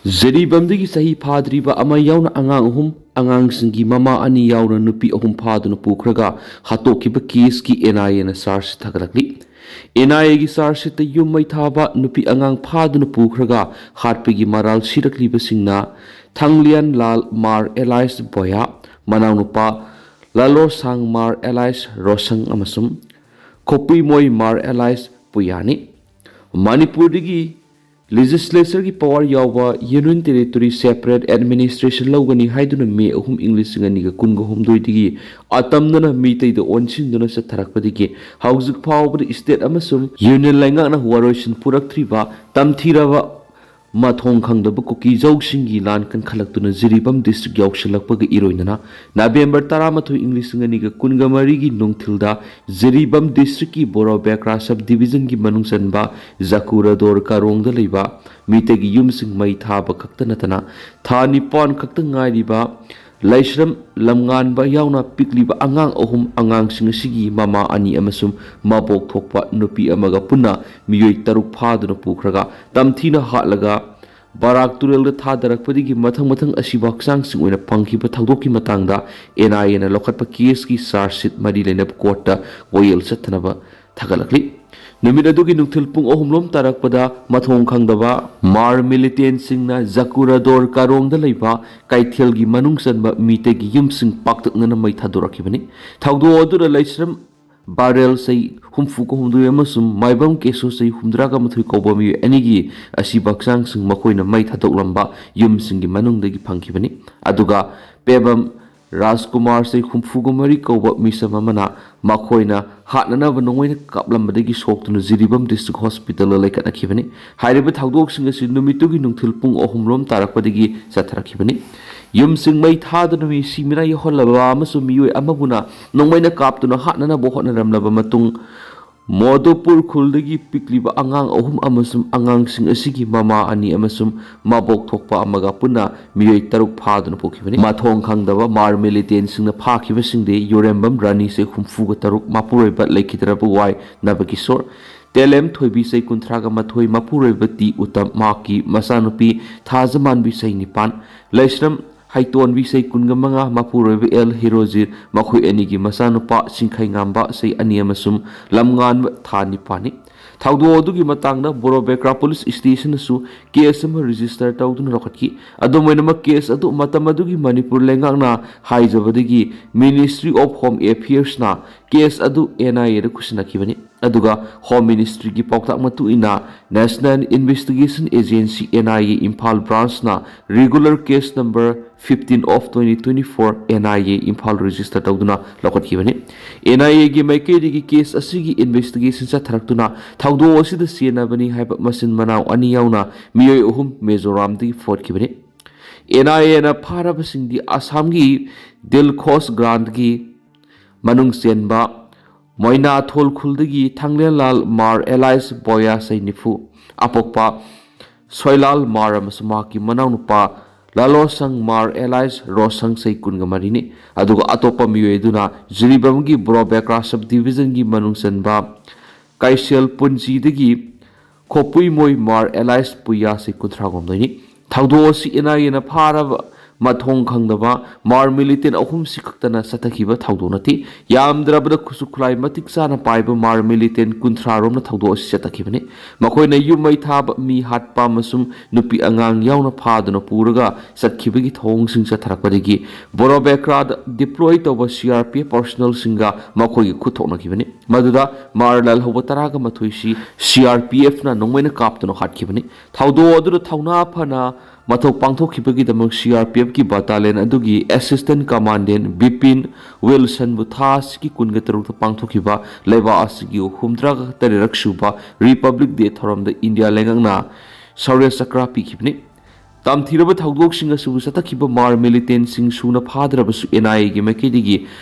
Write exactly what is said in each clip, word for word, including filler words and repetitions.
ꯖꯤꯔꯤꯕꯥꯝꯗꯒꯤ ꯆꯍꯤ ꯐꯥꯗ꯭ꯔꯤꯕ ꯑꯃ ꯌꯥꯎꯅ ꯑꯉꯥꯡ ꯑꯍꯨꯝ, ꯑꯉꯥꯡꯁꯤꯡꯒꯤ ꯃꯃꯥ ꯑꯅꯤ ꯌꯥꯎꯅ ꯅꯨꯄꯤ ꯑꯍꯨꯝ ꯐꯥꯗꯨꯅ ꯄꯨꯈ꯭ꯔꯒ ꯍꯥꯠꯇꯣꯛꯈꯤꯕ ꯀꯦꯁꯀꯤ ꯑꯦꯟ ꯑꯥꯏ ꯑꯦꯅ ꯆꯥꯔꯖ ꯊꯥꯒꯠꯂꯛꯂꯤ꯫ ꯑꯦꯟ ꯑꯥꯏ ꯑꯦꯒꯤ ꯆꯥꯔꯖ ꯁꯤꯠꯇ ꯌꯨꯝ ꯃꯩ ꯊꯥꯕ, ꯅꯨꯄꯤ ꯑꯉꯥꯡ ꯐꯥꯗꯨꯅ ꯄꯨꯈ꯭ꯔꯒ ꯍꯥꯠꯄꯒꯤ ꯃꯔꯥꯜ ꯁꯤꯔꯛꯂꯤꯕꯁꯤꯡꯅ ꯊꯥꯡꯂꯤꯌꯥꯟ ꯂꯥꯜ ꯃꯥꯔ ꯑꯦꯂꯥꯏꯁ ꯕꯣꯌꯥ, ꯃꯅꯥꯎꯅꯨꯄꯥ ꯂꯥꯂꯣꯁꯥꯡ ꯃꯥꯔ ꯑꯦꯂꯥꯏꯁ ꯔꯣꯁꯪ ꯑꯃꯁꯨꯡ ꯈꯣꯄꯨꯏꯃꯣꯏ ꯃꯥꯔ ꯑꯦꯂꯥꯏꯁ ꯄꯨꯌꯥꯅꯤ꯫ ꯃꯅꯤꯄꯨꯔꯗꯒꯤ ꯂꯦꯖꯤꯁꯂꯦꯆꯔꯒꯤ ꯄꯋꯥꯔ ꯌꯥꯎꯕ ꯌꯨꯅꯤꯌꯟ ꯇꯦꯔꯤꯇꯣꯔꯤ ꯁꯦꯄꯔꯦꯠ ꯑꯦꯗꯃꯤꯅꯤꯁꯇ꯭ꯔꯦꯁꯟ ꯂꯧꯒꯅꯤ ꯍꯥꯏꯗꯨꯅ ꯃꯦ ꯑꯍꯨꯝ, ꯏꯪ ꯂꯤꯁꯤꯡ ꯑꯅꯤꯒ ꯀꯨꯟꯒ ꯍꯨꯝꯗꯣꯏꯗꯒꯤ ꯑꯇꯝꯅꯅ ꯃꯤꯇꯩꯗ ꯑꯣꯟꯁꯤꯟꯗꯨꯅ ꯆꯠꯊꯔꯛꯄꯗꯒꯤ ꯍꯧꯖꯤꯛ ꯐꯥꯎꯕꯗ ꯏꯁꯇꯦꯠ ꯑꯃꯁꯨꯡ ꯌꯨꯅꯤꯌꯟ ꯂꯩꯉꯥꯛꯅ ꯋꯥꯔꯣꯏꯁꯤꯟ ꯄꯨꯔꯛꯇ꯭ꯔꯤꯕ ꯇꯝꯊꯤꯔꯕ ꯃꯊꯣꯡ ꯈꯪꯗꯕ ꯀꯨꯀꯤꯖꯧꯁꯤꯡꯒꯤ ꯂꯥꯟ ꯀꯟꯈꯠꯂꯛꯇꯨꯅ ꯖꯤꯔꯤꯕꯥꯝ ꯗꯤꯁꯇ꯭ꯔꯤꯛ ꯌꯧꯁꯤꯜꯂꯛꯄꯒ ꯏꯔꯣꯏꯅꯅ ꯅꯕꯦꯝꯕꯔ ꯇꯔꯥꯃꯥꯊꯣꯏ, ꯏꯪ ꯂꯤꯁꯤꯡ ꯑꯅꯤꯒ ꯀꯨꯟꯒ ꯃꯔꯤꯒꯤ ꯅꯨꯡꯊꯤꯜꯗ ꯖꯤꯔꯤꯕꯥꯝ ꯗꯤꯁꯇ꯭ꯔꯤꯛꯀꯤ ꯕꯣꯔꯣ ꯕꯦꯀ꯭ꯔꯥ ꯁꯕ ꯗꯤꯕꯤꯖꯟꯒꯤ ꯃꯅꯨꯡ ꯆꯟꯕ ꯖꯀꯨꯔꯥꯗꯣꯔ ꯀꯥꯔꯣꯡꯗ ꯂꯩꯕ ꯃꯤꯇꯩꯒꯤ ꯌꯨꯝꯁꯤꯡ ꯃꯩ ꯊꯥꯕ ꯈꯛꯇ ꯅꯠꯇꯅ ꯊꯥ ꯅꯤꯄꯥꯟ ꯈꯛꯇ ꯉꯥꯏꯔꯤꯕ ꯂꯩꯁ꯭ꯔꯝ ꯂꯝꯉꯥꯟꯕ ꯌꯥꯎꯅ ꯄꯤꯛꯂꯤꯕ ꯑꯉꯥꯡ ꯑꯍꯨꯝ, ꯑꯉꯥꯡꯁꯤꯡ ꯑꯁꯤꯒꯤ ꯃꯃꯥ ꯑꯅꯤ ꯑꯃꯁꯨꯡ ꯃꯕꯣꯛ ꯊꯣꯛꯄ ꯅꯨꯄꯤ ꯑꯃꯒ ꯄꯨꯟꯅ ꯃꯤꯑꯣꯏ ꯇꯔꯨꯛ ꯐꯥꯗꯨꯅ ꯄꯨꯈ꯭ꯔꯒ ꯇꯝꯊꯤꯅ ꯍꯥꯠꯂꯒ ꯕꯔꯥꯛ ꯇꯨꯔꯦꯜꯗ ꯊꯥꯗꯔꯛꯄꯗꯒꯤ ꯃꯊꯪ ꯃꯊꯪ ꯑꯁꯤꯕ ꯍꯛꯆꯥꯡꯁꯤꯡ ꯑꯣꯏꯅ ꯐꯪꯈꯤꯕ ꯊꯧꯗꯣꯛꯀꯤ ꯃꯇꯥꯡꯗ ꯑꯦꯟ ꯑꯥꯏ ꯑꯦꯅ ꯂꯧꯈꯠꯄ ꯀꯦꯁꯀꯤ ꯆꯥꯔꯖ ꯁꯤꯠ ꯃꯔꯤ ꯂꯩꯅꯕ ꯀꯣꯔꯠꯇ ꯋꯥꯌꯦꯜ ꯆꯠꯊꯅꯕ ꯊꯥꯒꯠꯂꯛꯂꯤ꯫ ꯅꯨꯃꯤꯠ ꯑꯗꯨꯒꯤ ꯅꯨꯡꯊꯤꯜ ꯄꯨꯡ ꯑꯍꯨꯝꯂꯣꯝ ꯇꯥꯔꯛꯄꯗ ꯃꯊꯣꯡ ꯈꯪꯗꯕ ꯃꯥꯔ ꯃꯤꯂꯤꯇꯦꯟꯁꯤꯡꯅ ꯖꯀꯨꯔꯥꯗꯣꯔ ꯀꯥꯔꯣꯡꯗ ꯂꯩꯕ ꯀꯩꯊꯦꯜꯒꯤ ꯃꯅꯨꯡ ꯆꯟꯕ ꯃꯤꯇꯩꯒꯤ ꯌꯨꯝꯁꯤꯡ ꯄꯥꯛꯇꯛꯅꯅ ꯃꯩ ꯊꯥꯗꯣꯔꯛꯈꯤꯕꯅꯤ꯫ ꯊꯧꯗꯣꯛ ꯑꯗꯨꯗ ꯂꯩꯁ꯭ꯔꯝ ꯕꯥꯔꯦꯜ ꯆꯍꯤ ꯍꯨꯝꯐꯨꯒ ꯍꯨꯝꯗꯣꯏ ꯑꯃꯁꯨꯡ ꯃꯥꯏꯕꯝ ꯀꯦꯁꯣ ꯆꯍꯤ ꯍꯨꯝꯗ꯭ꯔꯥꯒ ꯃꯥꯊꯣꯏ ꯀꯧꯕ ꯃꯤꯑꯣꯏ ꯑꯅꯤꯒꯤ ꯑꯁꯤꯕ ꯍꯛꯆꯥꯡꯁꯤꯡ ꯃꯈꯣꯏꯅ ꯃꯩ ꯊꯥꯗꯣꯛꯂꯝꯕ ꯌꯨꯝꯁꯤꯡꯒꯤ ꯃꯅꯨꯡꯗꯒꯤ ꯐꯪꯈꯤꯕꯅꯤ꯫ ꯑꯗꯨꯒ ꯄꯦꯕꯝ ꯔꯥꯖꯀꯨꯃꯥꯔ ꯆꯍꯤ ꯍꯨꯝꯐꯨꯒ ꯃꯔꯤ ꯀꯧꯕ ꯃꯤꯁꯝ ꯑꯃꯅ ꯃꯈꯣꯏꯅ ꯍꯥꯠꯅꯅꯕ ꯅꯣꯡꯃꯩꯅ ꯀꯥꯞꯂꯝꯕꯗꯒꯤ ꯁꯣꯛꯇꯨꯅ ꯖꯤꯔꯤꯕꯥꯝ ꯗꯤꯁꯇ꯭ꯔꯤꯛ ꯍꯣꯁꯄꯤꯇꯥꯜꯗ ꯂꯩꯈꯠꯅꯈꯤꯕꯅꯤ꯫ ꯍꯥꯏꯔꯤꯕ ꯊꯧꯗꯣꯛꯁꯤꯡ ꯑꯁꯤ ꯅꯨꯃꯤꯠꯇꯨꯒꯤ ꯅꯨꯡꯊꯤꯜ ꯄꯨꯡ ꯑꯍꯨꯝ ꯔꯣꯝ ꯇꯥꯔꯛꯄꯗꯒꯤ ꯆꯠꯊꯔꯛꯈꯤꯕꯅꯤ꯫ ꯌꯨꯝꯁꯤꯡ ꯃꯩ ꯊꯥꯗꯨꯅ ꯃꯤ ꯁꯤ ꯃꯤꯅꯥ ꯌꯧꯍꯜꯂꯕ ꯑꯃꯁꯨꯡ ꯃꯤꯑꯣꯏ ꯑꯃꯕꯨꯅ ꯅꯣꯡꯃꯩꯅ ꯀꯥꯞꯇꯨꯅ ꯍꯥꯠꯅꯅꯕ ꯍꯣꯠꯅꯔꯝꯂꯕ ꯃꯇꯨꯡ, ꯃꯣꯗꯣꯄꯨꯔ ꯈꯨꯜꯗꯒꯤ ꯄꯤꯛꯂꯤꯕ ꯑꯉꯥꯡ ꯑꯍꯨꯝ ꯑꯃꯁꯨꯡ ꯑꯉꯥꯡꯁꯤꯡ ꯑꯁꯤꯒꯤ ꯃꯃꯥ ꯑꯅꯤ ꯑꯃꯁꯨꯡ ꯃꯕꯣꯛ ꯊꯣꯛꯄ ꯑꯃꯒ ꯄꯨꯟꯅ ꯃꯤꯑꯣꯏ ꯇꯔꯨꯛ ꯐꯥꯗꯨꯅ ꯄꯨꯈꯤꯕꯅꯤ꯫ ꯃꯊꯣꯡ ꯈꯪꯗꯕ ꯃꯥꯔ ꯃꯤꯂꯤꯇꯦꯟꯁꯤꯡꯅ ꯐꯥꯈꯤꯕꯁꯤꯡꯗꯤ ꯌꯨꯔꯦꯝꯕꯝ ꯔꯥꯅꯤ ꯆꯍꯤ ꯍꯨꯝꯐꯨꯒ ꯇꯔꯨꯛ, ꯃꯄꯨꯔꯣꯏꯕ ꯂꯩꯈꯤꯗ꯭ꯔꯕ ꯋꯥꯏ ꯅꯕꯀꯤꯁꯣꯔ, ꯇꯦꯂꯦꯝ ꯊꯣꯏꯕꯤ ꯆꯍꯤ ꯀꯨꯟꯊ꯭ꯔꯥꯒ ꯃꯥꯊꯣꯏ, ꯃꯄꯨꯔꯣꯏꯕ ꯇꯤ ꯎꯇꯝ, ꯃꯍꯥꯛꯀꯤ ꯃꯆꯥꯅꯨꯄꯤ ꯊꯥꯖꯃꯥꯟꯕꯤ ꯆꯍꯤ ꯅꯤꯄꯥꯟ, ꯂꯩꯁ꯭ꯔꯝ ꯍꯩꯇꯣꯟꯕꯤ ꯆꯍꯤ ꯀꯨꯟꯒ ꯃꯉꯥ, ꯃꯄꯨꯔꯣꯏꯕ ꯑꯦꯜ ꯍꯤꯔꯣꯖꯤꯠ, ꯃꯈꯣꯏ ꯑꯅꯤꯒꯤ ꯃꯆꯥꯅꯨꯄꯥ ꯁꯤꯡꯈꯩꯉꯥꯝꯕ ꯆꯍꯤ ꯑꯅꯤ ꯑꯃꯁꯨꯡ ꯂꯝꯉꯥꯟꯕ ꯊꯥ ꯅꯤꯄꯥꯟꯅꯤ꯫ ꯊꯧꯗꯣꯛ ꯑꯗꯨꯒꯤ ꯃꯇꯥꯡꯗ ꯕꯣꯔꯣ ꯕꯦꯀ꯭ꯔꯥ ꯄꯨꯂꯤꯁ ꯁ꯭ꯇꯦꯁꯟꯗꯁꯨ ꯀꯦꯁ ꯑꯃ ꯔꯦꯖꯤꯁꯇꯔ ꯇꯧꯗꯨꯅ ꯂꯧꯈꯠꯈꯤ꯫ ꯑꯗꯨꯝ ꯑꯣꯏꯅꯃꯛ, ꯀꯦꯁ ꯑꯗꯨ ꯃꯇꯝ ꯑꯗꯨꯒꯤ ꯃꯅꯤꯄꯨꯔ ꯂꯩꯉꯥꯛꯅ ꯍꯥꯏꯖꯕꯗꯒꯤ Ministry of Home Affairsꯅ ꯀꯦꯁ ꯑꯗꯨ NIAꯗ ꯈꯨꯠꯁꯤꯟꯅꯈꯤꯕꯅꯤ꯫ ꯑꯗꯨꯒ Home Ministryꯒꯤ ꯄꯥꯎꯇꯥꯛ ꯃꯇꯨꯡ ꯏꯟꯅ National Investigation Agency, NIA, Imphal branchꯅ regular case number fifteen of twenty twenty-four NIA Imphal register ꯇꯧꯗꯨꯅ ꯂꯧꯈꯠꯈꯤꯕꯅꯤ꯫ NIAꯒꯤ ꯃꯥꯏꯀꯩꯗꯒꯤ ꯀꯦꯁ ꯑꯁꯤꯒꯤ investigation ꯆꯠꯊꯔꯛꯇꯨꯅ ꯊꯧꯗꯣꯛ ꯑꯁꯤꯗ ꯆꯦꯟꯅꯕꯅꯤ ꯍꯥꯏꯕ ꯃꯆꯤꯟ ꯃꯅꯥꯎ ꯑꯅꯤ ꯌꯥꯎꯅ ꯃꯤꯑꯣꯏ ꯑꯍꯨꯝ ꯃꯤꯖꯣꯔꯥꯝꯗꯒꯤ ꯐꯥꯒꯠꯈꯤꯕꯅꯤ꯫ NIAꯅ ꯐꯥꯔꯕꯁꯤꯡꯗꯤ ꯑꯁꯥꯝꯒꯤ ꯗꯤꯜꯈꯣꯁ ꯒ꯭ꯔꯥꯟꯗꯒꯤ ꯃꯅꯨꯡ ꯆꯦꯟꯕ ꯃꯣꯏꯅꯥꯊꯣꯜ ꯈꯨꯜꯗꯒꯤ ꯊꯥꯡꯂꯦꯟꯂꯥꯜ ꯃꯥꯔ alias ꯕꯣꯌꯥ ꯆꯍꯤ ꯅꯤꯐꯨ, ꯑꯄꯣꯛꯄ ꯁꯣꯏꯂꯥꯜ ꯃꯥꯔ ꯑꯃꯁꯨꯡ ꯃꯍꯥꯛꯀꯤ ꯃꯅꯥꯎꯅꯨꯄꯥ ꯂꯥꯂꯣꯁꯪ ꯃꯥꯔ alias ꯔꯣꯁꯪ ꯆꯍꯤ ꯀꯨꯟꯒ ꯃꯔꯤꯅꯤ꯫ ꯑꯗꯨꯒ ꯑꯇꯣꯞꯄ ꯃꯤꯑꯣꯏ ꯑꯗꯨꯅ ꯖꯤꯔꯤꯕꯥꯝꯒꯤ ꯕꯣꯔꯣ ꯕꯦꯀ꯭ꯔꯥ sub divisionꯒꯤ ꯃꯅꯨꯡ ꯆꯟꯕ ꯀꯩꯁꯦꯜ ꯄꯨꯟꯖꯤꯗꯒꯤ ꯈꯣꯄꯨꯏꯃꯣꯏ ꯃꯥꯔ alias ꯄꯨꯌꯥ ꯆꯍꯤ ꯀꯨꯟꯊ꯭ꯔꯥꯍꯨꯝꯗꯣꯏꯅꯤ꯫ ꯊꯧꯗꯣꯛ ꯑꯁꯤ NIAꯅ ꯐꯥꯔꯕ ꯃꯊꯣꯡ ꯈꯪꯗꯕ ꯃꯥꯔ militant ꯑꯍꯨꯝꯁꯤ ꯈꯛꯇꯅ ꯆꯠꯊꯈꯤꯕ ꯊꯧꯗꯣꯛ ꯅꯠꯇꯦ꯫ ꯌꯥꯝꯗ꯭ꯔꯕꯗ ꯈꯨꯠꯁꯨ ꯈꯨꯠꯂꯥꯏ ꯃꯇꯤꯛ ꯆꯥꯅ ꯄꯥꯏꯕ ꯃꯥꯔ militant ꯀꯨꯟꯊ꯭ꯔꯥ ꯔꯣꯝꯅ ꯊꯧꯗꯣꯛ ꯑꯁꯤ ꯆꯠꯊꯈꯤꯕꯅꯤ꯫ ꯃꯈꯣꯏꯅ ꯌꯨꯝ ꯃꯩ ꯊꯥꯕ, ꯃꯤ ꯍꯥꯠꯄ ꯑꯃꯁꯨꯡ ꯅꯨꯄꯤ ꯑꯉꯥꯡ ꯌꯥꯎꯅ ꯐꯥꯗꯨꯅ ꯄꯨꯔꯒ ꯆꯠꯈꯤꯕꯒꯤ ꯊꯧꯑꯣꯡꯁꯤꯡ ꯆꯠꯊꯔꯛꯄꯗꯒꯤ ꯕꯣꯔꯣ ꯕꯦꯀ꯭ꯔꯥꯗ deploy ꯇꯧꯕ CRPF personnelꯁꯤꯡꯒ ꯃꯈꯣꯏꯒꯤ ꯈꯨꯠ ꯊꯣꯛꯅꯈꯤꯕꯅꯤ꯫ ꯃꯗꯨꯗ ꯃꯥꯔ ꯂꯥꯜꯍꯧꯕ ꯇꯔꯥꯒ ꯃꯥꯊꯣꯏꯁꯤ CRPFꯅ ꯅꯣꯡꯃꯩꯅ ꯀꯥꯞꯇꯨꯅ ꯍꯥꯠꯈꯤꯕꯅꯤ꯫ ꯊꯧꯗꯣꯛ ꯑꯗꯨꯗ ꯊꯧꯅꯥ ꯐꯅ ꯃꯊꯧ ꯄꯥꯡꯊꯣꯛꯈꯤꯕꯒꯤꯗꯃꯛ CRPFꯀꯤ battalion ꯑꯗꯨꯒꯤ assistant commandant ꯕꯤꯄꯤꯟ ꯋꯤꯜꯁꯟꯕꯨ ꯊꯥ ꯑꯁꯤꯒꯤ ꯀꯨꯟꯒ ꯇꯔꯨꯛꯇ ꯄꯥꯡꯊꯣꯛꯈꯤꯕ ꯂꯩꯕꯥꯛ ꯑꯁꯤꯒꯤ ꯍꯨꯝꯗ꯭ꯔꯥꯒ ꯇꯔꯦꯠꯔꯛ ꯁꯨꯕ Republic Day ꯊꯧꯔꯝꯗ ꯏꯟꯗꯤꯌꯥ ꯂꯩꯉꯥꯛꯅ ꯁꯧꯔ꯭ꯌ ꯆꯀ꯭ꯔ ꯄꯤꯈꯤꯕꯅꯤ꯫ ꯇꯝꯊꯤꯔꯕ ꯊꯧꯗꯣꯛꯁꯤꯡ ꯑꯁꯤꯕꯨ ꯆꯠꯊꯈꯤꯕ ꯃꯥꯔ militantꯁꯤꯡ ꯁꯨꯅ ꯐꯥꯗ꯭ꯔꯕꯁꯨ NIAꯒꯤ ꯃꯥꯏꯀꯩꯗꯒꯤ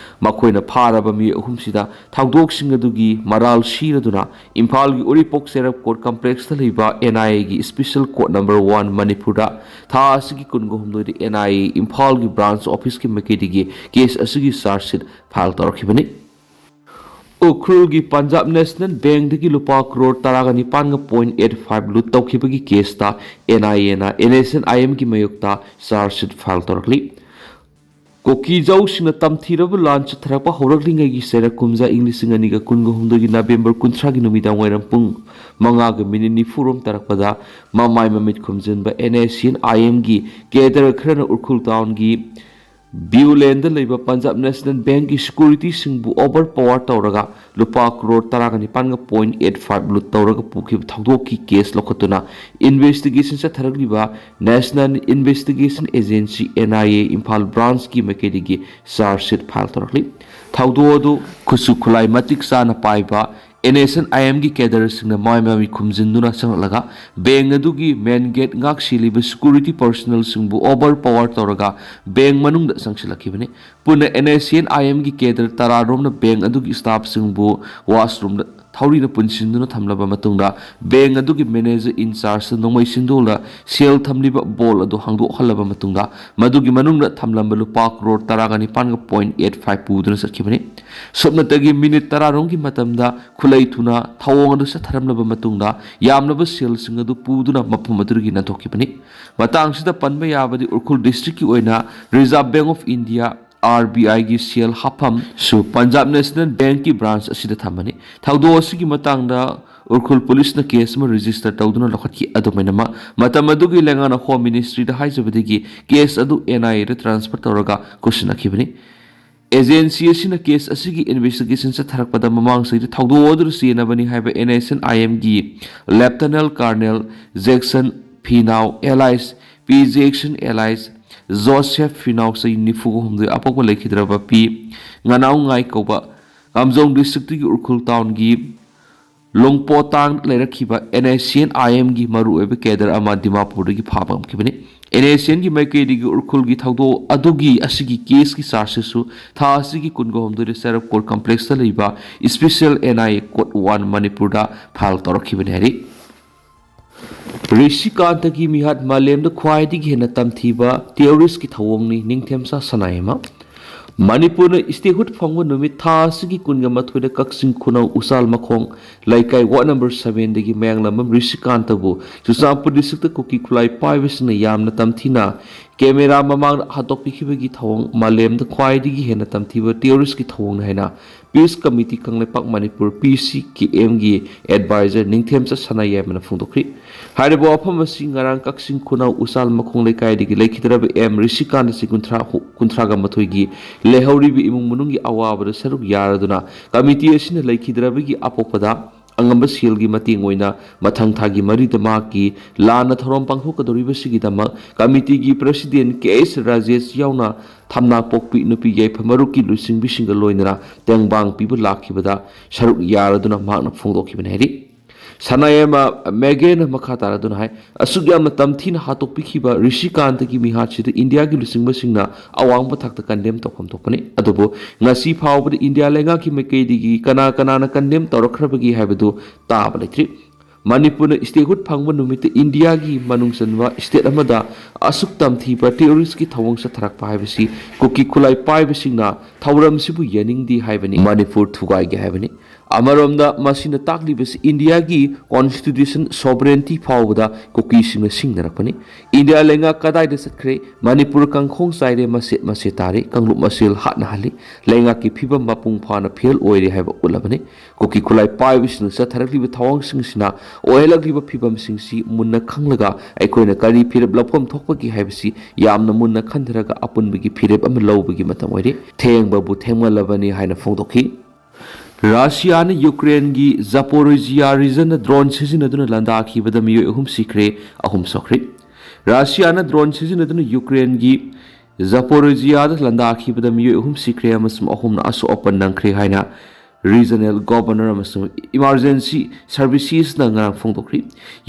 ꯃꯈꯣꯏꯅ ꯐꯥꯔꯕ ꯃꯤꯑꯣꯏ ꯑꯍꯨꯝꯁꯤꯗ ꯊꯧꯗꯣꯛꯁꯤꯡ ꯑꯗꯨꯒꯤ ꯃꯔꯥꯜ ꯁꯤꯔꯗꯨꯅ ꯏꯝꯐꯥꯜꯒꯤ ꯎꯔꯤꯄꯣꯛ ꯆꯦꯔꯞ court complexꯇ ꯂꯩꯕ NIAꯒꯤ special court number one ꯃꯅꯤꯄꯨꯔꯗ ꯊꯥ ꯑꯁꯤꯒꯤ ꯀꯨꯟꯒ ꯍꯨꯝꯗꯣꯏꯗ NIA ꯏꯝꯐꯥꯜꯒꯤ branch officeꯀꯤ ꯃꯥꯏꯀꯩꯗꯒꯤ case ꯑꯁꯤꯒꯤ charge sheet file ꯇꯧꯔꯛꯈꯤꯕꯅꯤ꯫ ꯎꯈ꯭ꯔꯨꯜꯒꯤ ꯄꯟꯖꯥꯕ ꯅꯦꯁꯅꯦꯜ ꯕꯦꯡꯗꯒꯤ ꯂꯨꯄꯥ ꯀ꯭ꯔꯣꯔ ꯇꯔꯥꯒ ꯅꯤꯄꯥꯟꯒ ꯄꯣꯏꯟ ꯑꯦꯠ ꯐꯥꯏꯚ ꯂꯨꯠ ꯇꯧꯈꯤꯕꯒꯤ ꯀꯦꯁꯇ ꯑꯦꯟ ꯑꯥꯏ ꯑꯦꯅ ꯑꯦꯟ ꯑꯦꯁ ꯑꯦꯟ ꯑꯥꯏ ꯑꯦꯝꯒꯤ ꯃꯥꯌꯣꯛꯇ ꯆꯥꯔꯖ ꯁꯤꯠ ꯐꯥꯏꯜ ꯇꯧꯔꯛꯂꯤ꯫ ꯀꯨꯀꯤꯖꯧꯁꯤꯡꯅ ꯇꯝꯊꯤꯔꯕ ꯂꯥꯟ ꯆꯠꯊꯔꯛꯄ ꯍꯧꯔꯛꯂꯤꯉꯩꯒꯤ ꯆꯩꯔꯛ ꯀꯨꯝꯖꯥ ꯏꯪ ꯂꯤꯁꯤꯡ ꯑꯅꯤꯒ ꯀꯨꯟꯒ ꯍꯨꯝꯗꯣꯏꯒꯤ ꯅꯕꯦꯝꯕꯔ ꯀꯨꯟꯊ꯭ꯔꯥꯒꯤ ꯅꯨꯃꯤꯗꯥꯡ ꯋꯥꯏꯔꯝ ꯄꯨꯡ ꯃꯉꯥꯒ ꯃꯤꯅꯤꯠ ꯅꯤꯐꯨ ꯔꯣꯝ ꯇꯥꯔꯛꯄꯗ ꯃꯃꯥꯏ ꯃꯃꯤꯠ ꯈꯨꯝꯖꯤꯟꯕ ꯑꯦꯟ ꯑꯦꯁ ꯑꯦꯟ ꯑꯥꯏ ꯑꯦꯝꯒꯤ ꯀꯦꯗꯔ ꯈꯔꯅ ꯎꯈ꯭ꯔꯨꯜ ꯇꯥꯎꯟꯒꯤ ꯕ꯭ꯌꯨꯂꯦꯟꯗ ꯂꯩꯕ ꯄꯟꯖꯥꯕ ꯅꯦꯁꯅꯦꯜ ꯕꯦꯡꯀꯤ ꯁꯦꯀ꯭ꯌꯨꯔꯤꯇꯤꯁꯤꯡꯕꯨ ꯑꯣꯚꯔ ꯄꯋꯥꯔ ꯇꯧꯔꯒ ꯂꯨꯄꯥ ꯀ꯭ꯔꯣꯔ ꯇꯔꯥꯒ ꯅꯤꯄꯥꯟꯒ ꯄꯣꯏꯟ ꯑꯦꯠ ꯐꯥꯏꯚ ꯂꯨꯠ ꯇꯧꯔꯒ ꯄꯨꯈꯤꯕ ꯊꯧꯗꯣꯛꯀꯤ ꯀꯦꯁ ꯂꯧꯈꯠꯇꯨꯅ ꯏꯟꯚꯦꯁꯇꯤꯒꯦꯁꯟ ꯆꯠꯊꯔꯛꯂꯤꯕ national investigation agency, N I A, Imphal ꯕ꯭ꯔꯥꯟꯁꯀꯤ ꯃꯥꯏꯀꯩꯗꯒꯤ ꯆꯥꯔꯖ ꯁꯤꯠ ꯐꯥꯏꯜ ꯇꯧꯔꯛꯂꯤ꯫ ꯊꯧꯗꯣꯛ ꯑꯗꯨ ꯈꯨꯠꯁꯨ ꯈꯨꯠꯂꯥꯏ ꯃꯇꯤꯛ ꯆꯥꯅ ꯄꯥꯏꯕ ꯑꯦꯟ ꯑꯦꯁ ꯑꯦꯟ ꯑꯥꯏ ꯑꯦꯝꯒꯤ ꯀꯦꯗꯔꯁꯤꯡꯅ ꯃꯃꯥꯏ ꯃꯃꯤꯠ ꯈꯨꯝꯖꯤꯟꯗꯨꯅ ꯆꯪꯂꯛꯂꯒ ꯕꯦꯡ ꯑꯗꯨꯒꯤ ꯃꯦꯟ ꯒꯦꯠ ꯉꯥꯛ ꯁꯦꯜꯂꯤꯕ ꯁꯦꯀ꯭ꯌꯨꯔꯤꯇꯤ ꯄꯔꯁꯣꯅꯦꯜꯁꯤꯡꯕꯨ ꯑꯣꯚꯔ ꯄꯋꯥꯔ ꯇꯧꯔꯒ ꯕꯦꯡ ꯃꯅꯨꯡꯗ ꯆꯪꯁꯤꯜꯂꯛꯈꯤꯕꯅꯤ꯫ ꯄꯨꯟꯅ ꯑꯦꯟ ꯑꯦꯁ ꯑꯦꯟ ꯑꯥꯏ ꯑꯦꯝꯒꯤ ꯀꯦꯗꯔ ꯇꯔꯥꯔꯣꯝꯅ ꯕꯦꯡ ꯑꯗꯨꯒꯤ ꯁ꯭ꯇꯥꯐꯁꯤꯡꯕꯨ ꯋꯥꯁꯔꯨꯝꯗ ꯊꯧꯔꯤꯅ ꯄꯨꯟꯁꯤꯟꯗꯨꯅ ꯊꯝꯂꯕ ꯃꯇꯨꯡꯗ ꯕꯦꯡ ꯑꯗꯨꯒꯤ ꯃꯦꯅꯦꯖꯔ ꯏꯟꯆꯥꯔꯖꯇ ꯅꯣꯡꯃꯩ ꯁꯤꯟꯗꯣꯛꯂ ꯁꯦꯜ ꯊꯝꯂꯤꯕ ꯕꯣꯜ ꯑꯗꯨ ꯍꯥꯡꯗꯣꯛꯍꯜꯂꯕ ꯃꯇꯨꯡꯗ ꯃꯗꯨꯒꯤ ꯃꯅꯨꯡꯗ ꯊꯝꯂꯝꯕ ꯂꯨꯄꯥ ꯀ꯭ꯔꯣꯔ ꯇꯔꯥꯒ ꯅꯤꯄꯥꯟꯒ ꯄꯣꯏꯟ ꯑꯦꯠ ꯐꯥꯏꯚ ꯄꯨꯗꯨꯅ ꯆꯠꯈꯤꯕꯅꯤ꯫ ꯁꯨꯞꯅꯇꯒꯤ ꯃꯤꯅꯤꯠ ꯇꯔꯥꯔꯣꯝꯒꯤ ꯃꯇꯝꯗ ꯈꯨꯠꯂꯩ ꯊꯨꯅ ꯊꯧꯑꯣꯡ ꯑꯗꯨ ꯆꯠꯊꯔꯝꯂꯕ ꯃꯇꯨꯡꯗ ꯌꯥꯝꯂꯕ ꯁꯦꯜꯁꯤꯡ ꯑꯗꯨ ꯄꯨꯗꯨꯅ ꯃꯐꯝ ꯑꯗꯨꯗꯒꯤ ꯅꯥꯟꯊꯣꯛꯈꯤꯕꯅꯤ꯫ ꯃꯇꯥꯡꯁꯤꯗ ꯄꯟꯕ ꯌꯥꯕꯗꯤ ꯎꯈ꯭ꯔꯨꯜ ꯗꯤꯁꯇ꯭ꯔꯤꯛꯀꯤ ꯑꯣꯏꯅ reserve bank of India, R B ꯑꯥꯏꯒꯤ ꯁꯦꯜ ꯍꯥꯞꯐꯝꯁꯨ ꯄꯟꯖꯥꯕ ꯅꯦꯁꯅꯦꯜ ꯕꯦꯡꯀꯤ ꯕ꯭ꯔꯥꯟꯁ ꯑꯁꯤꯗ ꯊꯝꯕꯅꯤ꯫ ꯊꯧꯗꯣꯛ ꯑꯁꯤꯒꯤ ꯃꯇꯥꯡꯗ ꯎꯈ꯭ꯔꯨꯜ ꯄꯨꯂꯤꯁꯅ ꯀꯦꯁ ꯑꯃ ꯔꯦꯖꯤꯁꯇꯔ ꯇꯧꯗꯨꯅ ꯂꯧꯈꯠꯈꯤ꯫ ꯑꯗꯨꯃꯥꯏꯅꯃꯛ, ꯃꯇꯝ ꯑꯗꯨꯒꯤ ꯂꯩꯉꯥꯛꯅ ꯍꯣꯝ ꯃꯤꯅꯤꯁꯇ꯭ꯔꯤꯗ ꯍꯥꯏꯖꯕꯗꯒꯤ ꯀꯦꯁ ꯑꯗꯨ ꯑꯦꯟ ꯑꯥꯏ ꯑꯦꯗ ꯇ꯭ꯔꯥꯟꯁꯐꯔ ꯇꯧꯔꯒ ꯈꯨꯠꯁꯤꯟꯅꯈꯤꯕꯅꯤ꯫ ꯑꯦꯖꯦꯟꯁꯤ ꯑꯁꯤꯅ ꯀꯦꯁ ꯑꯁꯤꯒꯤ ꯏꯟꯚꯦꯁꯇꯤꯒꯦꯁꯟ ꯆꯠꯊꯔꯛꯄꯗ ꯃꯃꯥꯡ ꯆꯍꯤꯗ ꯊꯧꯗꯣꯛ ꯑꯗꯨꯗ ꯆꯦꯟꯅꯕꯅꯤ ꯍꯥꯏꯕ ꯑꯦꯟ ꯑꯦꯁ ꯑꯦꯟ ꯑꯥꯏ ꯑꯦꯝꯒꯤ ꯂꯦꯐꯇꯅꯦꯟ ꯀꯔꯅꯦꯜ ꯖꯦꯛꯁꯟ ꯐꯤꯅꯥꯎ ꯑꯦꯂꯥꯏꯁ ꯄꯤ ꯖꯦꯛꯁꯟ ꯑꯦꯂꯥꯏꯁ ꯖꯣꯁꯦꯐ ꯐꯤꯅꯥꯎ ꯆꯍꯤ ꯅꯤꯐꯨꯒ ꯍꯨꯝꯗꯣꯏ ꯑꯄꯣꯛꯄ ꯂꯩꯈꯤꯗ꯭ꯔꯕ ꯄꯤ ꯉꯅꯥꯎꯉꯥꯏ ꯀꯧꯕ ꯀꯥꯝꯖꯣꯡ ꯗꯤꯁꯇ꯭ꯔꯤꯛꯇꯒꯤ ꯎꯈ꯭ꯔꯨꯜ ꯇꯥꯎꯟꯒꯤ ꯂꯣꯡꯄꯣꯇꯥꯡ ꯂꯩꯔꯛꯈꯤꯕ ꯑꯦꯟ ꯑꯦꯁ ꯑꯦꯟ ꯑꯥꯏ ꯑꯦꯝꯒꯤ ꯃꯔꯨꯑꯣꯏꯕ ꯀꯦꯗꯔ ꯑꯃ ꯗꯤꯃꯥꯄꯨꯔꯗꯒꯤ ꯐꯥꯕ ꯉꯝꯈꯤꯕꯅꯤ꯫ ꯑꯦꯟ ꯑꯦꯁ ꯑꯦꯟꯒꯤ ꯃꯥꯏꯀꯩꯗꯒꯤ ꯎꯈ꯭ꯔꯨꯜꯒꯤ ꯊꯧꯗꯣꯛ ꯑꯗꯨꯒꯤ ꯑꯁꯤꯒꯤ ꯀꯦꯁꯀꯤ ꯆꯥꯔꯖꯁꯤꯁꯨ ꯊꯥ ꯑꯁꯤꯒꯤ ꯀꯨꯟꯒ ꯍꯨꯝꯗꯣꯏꯗ ꯆꯩꯔꯞ ꯀꯣꯔꯠ ꯀꯝꯄ꯭ꯂꯦꯛꯁꯇ ꯂꯩꯕ special N I A court one ꯃꯅꯤꯄꯨꯔꯗ ꯐꯥꯏꯜ ꯇꯧꯔꯛꯈꯤꯕꯅꯤ ꯍꯥꯏꯔꯤ꯫ ꯔꯤꯁꯤꯀꯥꯟꯇꯒꯤ ꯃꯤꯍꯥꯠ ꯃꯥꯂꯦꯝꯗ ꯈ꯭ꯋꯥꯏꯗꯒꯤ ꯍꯦꯟꯅ ꯇꯝꯊꯤꯕ ꯇꯦꯔꯣꯔꯤꯁꯀꯤ ꯊꯧꯑꯣꯡꯅꯤ ꯅꯤꯡꯊꯦꯝꯆꯥ ꯁꯅꯥꯌꯥꯏꯃ꯫ ꯃꯅꯤꯄꯨꯔꯅ statehood ꯐꯪꯕ ꯅꯨꯃꯤꯠ ꯊꯥ ꯑꯁꯤꯒꯤ ꯀꯨꯟꯒ ꯃꯥꯊꯣꯏꯗ ꯀꯛꯆꯤꯡ ꯈꯨꯅꯧ ꯎꯆꯥꯜ ꯃꯈꯣꯡ ꯂꯩꯀꯥꯏ ward number seven ꯗꯒꯤ ꯃꯌꯥꯡꯂꯝꯕꯝ ꯔꯤꯁꯤꯀꯥꯟꯇꯕꯨ ꯆꯨꯔꯆꯥꯟꯄꯨꯔ district ꯀꯨꯀꯤ ꯈꯨꯠꯂꯥꯏ ꯄꯥꯏꯕꯁꯤꯡꯅ ꯌꯥꯝꯅ ꯇꯝꯊꯤꯅ camera ꯃꯃꯥꯡꯗ ꯍꯥꯠꯇꯣꯛꯄꯤꯈꯤꯕꯒꯤ ꯊꯧꯑꯣꯡ ꯃꯥꯂꯦꯝꯗ ꯈ꯭ꯋꯥꯏꯗꯒꯤ ꯍꯦꯟꯅ ꯇꯝꯊꯤꯕ terrorist ꯀꯤ ꯊꯧꯑꯣꯡꯅꯤ ꯍꯥꯏꯅ Peace Committee Kangleipak Manipur P C K M ꯒꯤ advisor ꯅꯤꯡꯊꯦꯝꯆ ꯁꯅꯥꯌꯥꯏꯃꯅ ꯐꯣꯡꯗꯣꯛꯈ꯭ꯔꯤ꯫ ꯍꯥꯏꯔꯤꯕ ꯋꯥꯐꯝ ꯑꯁꯤ ꯉꯔꯥꯡ ꯀꯛꯆꯤꯡ ꯈꯨꯅꯧ ꯎꯆꯥꯜ ꯃꯈꯣꯡ ꯂꯩꯀꯥꯏꯗꯒꯤ ꯂꯩꯈꯤꯗ꯭ꯔꯕ ꯑꯦꯝ ꯔꯤꯁꯤꯀꯥꯟꯇ ꯆꯍꯤ ꯀꯨꯟꯊ꯭ꯔꯥ, ꯀꯨꯟꯊ꯭ꯔꯥꯒ ꯃꯥꯊꯣꯏꯒꯤ ꯂꯩꯍꯧꯔꯤꯕ ꯏꯃꯨꯡ ꯃꯅꯨꯡꯒꯤ ꯑꯋꯥꯕꯗ ꯁꯔꯨꯛ ꯌꯥꯔꯗꯨꯅ committee ꯑꯁꯤꯅ ꯂꯩꯈꯤꯗ꯭ꯔꯕꯒꯤ ꯑꯄꯣꯛꯄꯗ ꯑꯉꯝꯕ ꯁꯦꯜꯒꯤ ꯃꯇꯦꯡ ꯑꯣꯏꯅ ꯃꯊꯪ ꯊꯥꯒꯤ ꯃꯔꯤꯗ ꯃꯍꯥꯛꯀꯤ ꯂꯥꯟꯅ ꯊꯧꯔꯝ ꯄꯥꯡꯊꯣꯛꯀꯗꯧꯔꯤꯕꯁꯤꯒꯤꯗꯃꯛ committee ꯒꯤ president ꯀꯦ ꯑꯦꯁ ꯔꯥꯖꯦꯁ ꯌꯥꯎꯅ ꯊꯝꯅꯥꯄꯣꯛꯄꯤ ꯅꯨꯄꯤ ꯌꯥꯏꯐ ꯃꯔꯨꯞꯀꯤ ꯂꯨꯆꯤꯡꯕꯤꯁꯤꯡꯒ ꯂꯣꯏꯅꯅ ꯇꯦꯡꯕꯥꯡ ꯄꯤꯕ ꯂꯥꯛꯈꯤꯕꯗ ꯁꯔꯨꯛ ꯌꯥꯔꯗꯨꯅ ꯃꯍꯥꯛꯅ ꯐꯣꯡꯗꯣꯛꯈꯤꯕꯅꯤ ꯍꯥꯏꯔꯤ꯫ ꯁꯅꯥꯌꯥꯏꯃ ꯃꯦꯒꯦꯅ ꯃꯈꯥ ꯇꯥꯔꯗꯨꯅ ꯍꯥꯏ, ꯑꯁꯨꯛ ꯌꯥꯝꯅ ꯇꯝꯊꯤꯅ ꯍꯥꯠꯇꯣꯛꯄꯤꯈꯤꯕ ꯔꯤꯁꯤꯀꯥꯟꯇꯒꯤ ꯃꯤꯍꯥꯠꯁꯤꯗ ꯏꯟꯗꯤꯌꯥꯒꯤ ꯂꯨꯆꯤꯡꯕꯁꯤꯡꯅ ꯑꯋꯥꯡꯕ ꯊꯥꯛꯇ condemn ꯇꯧꯐꯝ ꯊꯣꯛꯄꯅꯤ꯫ ꯑꯗꯨꯕꯨ ꯉꯁꯤ ꯐꯥꯎꯕꯗ ꯏꯟꯗꯤꯌꯥ ꯂꯩꯉꯥꯛꯀꯤ ꯃꯥꯏꯀꯩꯗꯒꯤ ꯀꯅꯥ ꯀꯅꯥꯅ condemn ꯇꯧꯔꯛꯈ꯭ꯔꯕꯒꯦ ꯍꯥꯏꯕꯗꯨ ꯇꯥꯕ ꯂꯩꯇ꯭ꯔꯤ꯫ ꯃꯅꯤꯄꯨꯔꯅ statehood ꯐꯪꯕ ꯅꯨꯃꯤꯠꯇ ꯏꯟꯗꯤꯌꯥꯒꯤ ꯃꯅꯨꯡ ꯆꯟꯕ state ꯑꯃꯗ ꯑꯁꯨꯛ ꯇꯝꯊꯤꯕ terrorist ꯀꯤ ꯊꯧꯑꯣꯡ ꯆꯠꯊꯔꯛꯄ ꯍꯥꯏꯕꯁꯤ ꯀꯨꯀꯤ ꯈꯨꯠꯂꯥꯏ ꯄꯥꯏꯕꯁꯤꯡꯅ ꯊꯧꯔꯝꯁꯤꯕꯨ ꯌꯥꯅꯤꯡꯗꯦ ꯍꯥꯏꯕꯅꯤ, ꯃꯅꯤꯄꯨꯔ ꯊꯨꯒꯥꯏꯒꯦ ꯍꯥꯏꯕꯅꯤ꯫ ꯑꯃꯔꯣꯝꯗ ꯃꯁꯤꯅ ꯇꯥꯛꯂꯤꯕꯁꯤ ꯏꯟꯗꯤꯌꯥꯒꯤ constitution sovereignty ꯐꯥꯎꯕꯗ ꯀꯨꯀꯤꯁꯤꯡꯅ ꯁꯤꯡꯅꯔꯛꯄꯅꯤ꯫ ꯏꯟꯗꯤꯌꯥ ꯂꯩꯉꯥꯛ ꯀꯗꯥꯏꯗ ꯆꯠꯈ꯭ꯔꯦ? ꯃꯅꯤꯄꯨꯔ ꯀꯥꯡꯈꯣꯡ ꯆꯥꯏꯔꯦ, ꯃꯆꯦꯠ ꯃꯆꯦꯠ ꯇꯥꯔꯦ, ꯀꯥꯡꯂꯨꯞ ꯃꯁꯦꯜ ꯍꯥꯠꯅꯍꯜꯂꯤ꯫ ꯂꯩꯉꯥꯛꯀꯤ ꯐꯤꯕꯝ ꯃꯄꯨꯡ ꯐꯥꯅ fail ꯑꯣꯏꯔꯦ ꯍꯥꯏꯕ ꯎꯠꯂꯕꯅꯤ꯫ ꯀꯨꯀꯤ ꯈꯨꯠꯂꯥꯏ ꯄꯥꯏꯕꯁꯤꯡꯅ ꯆꯠꯊꯔꯛꯂꯤꯕ ꯊꯧꯑꯣꯡꯁꯤꯡꯁꯤꯅ ꯑꯣꯏꯍꯜꯂꯛꯂꯤꯕ ꯐꯤꯕꯝꯁꯤꯡꯁꯤ ꯃꯨꯟꯅ ꯈꯪꯂꯒ ꯑꯩꯈꯣꯏꯅ ꯀꯔꯤ ꯐꯤꯔꯦꯞ ꯂꯧꯐꯝ ꯊꯣꯛꯄꯒꯦ ꯍꯥꯏꯕꯁꯤ ꯌꯥꯝꯅ ꯃꯨꯟꯅ ꯈꯟꯊꯔꯒ ꯑꯄꯨꯟꯕꯒꯤ ꯐꯤꯔꯦꯞ ꯑꯃ ꯂꯧꯕꯒꯤ ꯃꯇꯝ ꯑꯣꯏꯔꯦ꯫ ꯊꯦꯡꯕꯕꯨ ꯊꯦꯡꯃꯜꯂꯕꯅꯤ ꯍꯥꯏꯅ ꯐꯣꯡꯗꯣꯛꯈꯤ꯫ ꯔꯁꯤꯌꯥꯅ ꯌꯨꯀ꯭ꯔꯦꯟꯒꯤ ꯖꯥꯄꯣꯔꯣꯖꯤꯌꯥ regionꯗ drone ꯁꯤꯖꯤꯟꯅꯗꯨꯅ ꯂꯥꯟꯗꯥꯈꯤꯕꯗ ꯃꯤꯑꯣꯏ ꯑꯍꯨꯝ ꯁꯤꯈ꯭ꯔꯦ, ꯑꯍꯨꯝ ꯁꯣꯛꯈ꯭ꯔꯦ꯫ ꯔꯁꯤꯌꯥꯅ drone ꯁꯤꯖꯤꯟꯅꯗꯨꯅ ꯌꯨꯀ꯭ꯔꯦꯟꯒꯤ ꯖꯥꯄꯣꯔꯣꯖꯤꯌꯥꯗ ꯂꯥꯟꯗꯥꯈꯤꯕꯗ ꯃꯤꯑꯣꯏ ꯑꯍꯨꯝ ꯁꯤꯈ꯭ꯔꯦ ꯑꯃꯁꯨꯡ ꯑꯍꯨꯝꯅ ꯑꯁꯣꯛ ꯑꯄꯟ ꯅꯪꯈ꯭ꯔꯦ ꯍꯥꯏꯅ regional governor ꯑꯃꯁꯨꯡ emergency servicesꯅ ꯉꯔꯥꯡ ꯐꯣꯡꯗꯣꯛꯈ꯭ꯔꯤ꯫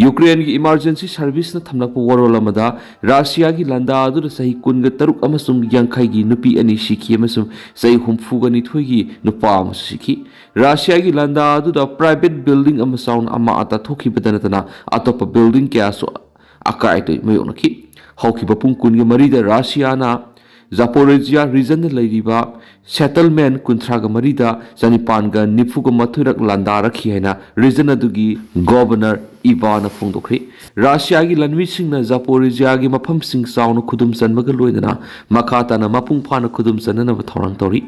ꯌꯨꯀ꯭ꯔꯦꯟꯒꯤ emergency serviceꯅ ꯊꯝꯂꯛꯄ ꯋꯥꯔꯣꯜ ꯑꯃꯗ, ꯔꯁꯤꯌꯥꯒꯤ ꯂꯥꯟꯗꯥ ꯑꯗꯨꯗ ꯆꯍꯤ ꯀꯨꯟꯒ ꯇꯔꯨꯛ ꯑꯃꯁꯨꯡ ꯌꯥꯡꯈꯩꯒꯤ ꯅꯨꯄꯤ ꯑꯅꯤ ꯁꯤꯈꯤ ꯑꯃꯁꯨꯡ ꯆꯍꯤ ꯍꯨꯝꯐꯨꯒ ꯅꯤꯊꯣꯏꯒꯤ ꯅꯨꯄꯥ ꯑꯃꯁꯨ ꯁꯤꯈꯤ꯫ ꯔꯁꯤꯌꯥꯒꯤ ꯂꯥꯟꯗꯥ ꯑꯗꯨꯗ private building ꯑꯃ ꯆꯥꯎꯅ ꯑꯃꯥꯡ ꯑꯇꯥ ꯊꯣꯛꯈꯤꯕꯗ ꯅꯠꯇꯅ ꯑꯇꯣꯞꯄ building ꯀꯌꯥꯁꯨ ꯑꯀꯥꯏ ꯑꯇꯣꯏ ꯃꯥꯌꯣꯛꯅꯈꯤ꯫ ꯍꯧꯈꯤꯕ ꯄꯨꯡ ꯀꯨꯟꯒ ꯃꯔꯤꯗ ꯔꯁꯤꯌꯥꯅ ꯖꯥꯄꯣꯔꯤꯖꯤꯌꯥ ꯔꯤꯖꯟꯗ ꯂꯩꯔꯤꯕ ꯁꯦꯇꯜꯃꯦꯟ ꯀꯨꯟꯊ꯭ꯔꯥꯒ ꯃꯔꯤꯗ ꯆꯅꯤꯄꯥꯟꯒ ꯅꯤꯐꯨꯒ ꯃꯥꯊꯣꯏꯔꯛ ꯂꯥꯟꯗꯥꯔꯛꯈꯤ ꯍꯥꯏꯅ ꯔꯤꯖꯟ ꯑꯗꯨꯒꯤ ꯒꯣꯚꯔꯅꯔ ꯏꯕꯥꯅ ꯐꯣꯡꯗꯣꯛꯈ꯭ꯔꯦ꯫ ꯔꯥꯁꯤꯌꯥꯒꯤ ꯂꯥꯟꯃꯤꯁꯤꯡꯅ ꯖꯥꯄꯣꯔꯤꯖꯤꯌꯥꯒꯤ ꯃꯐꯝꯁꯤꯡ ꯆꯥꯎꯅ ꯈꯨꯗꯨꯝ ꯆꯟꯕꯒ ꯂꯣꯏꯅꯅ ꯃꯈꯥ ꯇꯥꯅ ꯃꯄꯨꯡ ꯐꯥꯅ ꯈꯨꯗꯨꯝ ꯆꯟꯅꯅꯕ ꯊꯧꯔꯥꯡ ꯇꯧꯔꯤ꯫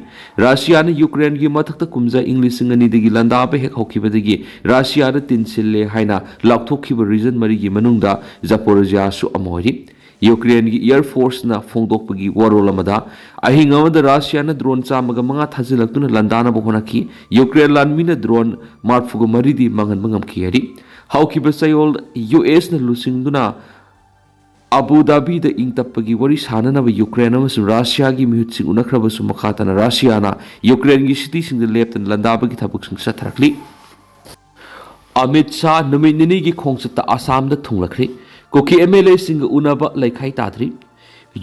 ꯔꯥꯁꯤꯌꯥꯅ ꯌꯨꯀ꯭ꯔꯦꯟꯒꯤ ꯃꯊꯛꯇ ꯀꯨꯝꯖꯥ ꯏꯪ ꯂꯤꯁꯤꯡ ꯑꯅꯤꯗꯒꯤ ꯂꯥꯟꯗꯥꯕ ꯍꯦꯛ ꯍꯧꯈꯤꯕꯗꯒꯤ ꯔꯥꯁꯤꯌꯥꯗ ꯇꯤꯟꯁꯤꯜꯂꯦ ꯍꯥꯏꯅ ꯂꯥꯎꯊꯣꯛꯈꯤꯕ ꯔꯤꯖꯟ ꯃꯔꯤꯒꯤ ꯃꯅꯨꯡꯗ ꯖꯥꯄꯣꯔꯤꯖꯤꯌꯥꯁꯨ ꯑꯃ ꯑꯣꯏꯔꯤ꯫ ꯌꯨꯀ꯭ꯔꯦꯟꯒꯤ ꯑꯦꯌꯔ ꯐꯣꯔꯁꯅ ꯐꯣꯡꯗꯣꯛꯄꯒꯤ ꯋꯥꯔꯣꯜ ꯑꯃꯗ, ꯑꯍꯤꯡ ꯑꯃꯗ ꯔꯥꯁꯤꯌꯥꯅ ꯗ꯭ꯔꯣꯟ ꯆꯥꯝꯃꯒ ꯃꯉꯥ ꯊꯥꯖꯤꯜꯂꯛꯇꯨꯅ ꯂꯥꯟꯗꯥꯅꯕ ꯍꯣꯠꯅꯈꯤ꯫ ꯌꯨꯀ꯭ꯔꯦꯟ ꯂꯥꯟꯃꯤꯅ ꯗ꯭ꯔꯣꯟ ꯃꯔꯤꯐꯨꯒ ꯃꯔꯤꯗꯤ ꯃꯥꯡꯍꯟꯕ ꯉꯝꯈꯤ ꯍꯥꯏꯔꯤ꯫ ꯍꯧꯈꯤꯕ ꯆꯌꯣꯜ ꯌꯨ ꯑꯦꯁꯅ ꯂꯨꯆꯤꯡꯗꯨꯅ ꯑꯕꯨ ꯙꯥꯕꯤꯗ ꯏꯪ ꯇꯞꯄꯒꯤ ꯋꯥꯔꯤ ꯁꯥꯅꯅꯕ ꯌꯨꯀ꯭ꯔꯦꯟ ꯑꯃꯁꯨꯡ ꯔꯥꯁꯤꯌꯥꯒꯤ ꯃꯤꯍꯨꯠꯁꯤꯡ ꯎꯅꯈ꯭ꯔꯕꯁꯨ, ꯃꯈꯥ ꯇꯥꯅ ꯔꯥꯁꯤꯌꯥꯅ ꯌꯨꯀ꯭ꯔꯦꯟꯒꯤ ꯁꯤꯇꯤꯁꯤꯡꯗ ꯂꯦꯞꯇꯅ ꯂꯥꯟꯗꯥꯕꯒꯤ ꯊꯕꯛꯁꯤꯡ ꯆꯠꯊꯔꯛꯂꯤ꯫ ꯑꯃꯤꯠ ꯁꯥꯍ ꯅꯨꯃꯤꯠ ꯅꯤꯅꯤꯒꯤ ꯈꯣꯡꯆꯠꯇ ꯑꯁꯥꯝꯗ ꯊꯨꯡꯂꯈ꯭ꯔꯤ꯫ ꯀꯨꯀꯤ ꯑꯦꯝ ꯑꯦꯜ ꯑꯦꯁꯤꯡꯒ ꯎꯅꯕ ꯂꯩꯈꯥꯏ ꯇꯥꯗ꯭ꯔꯤ꯫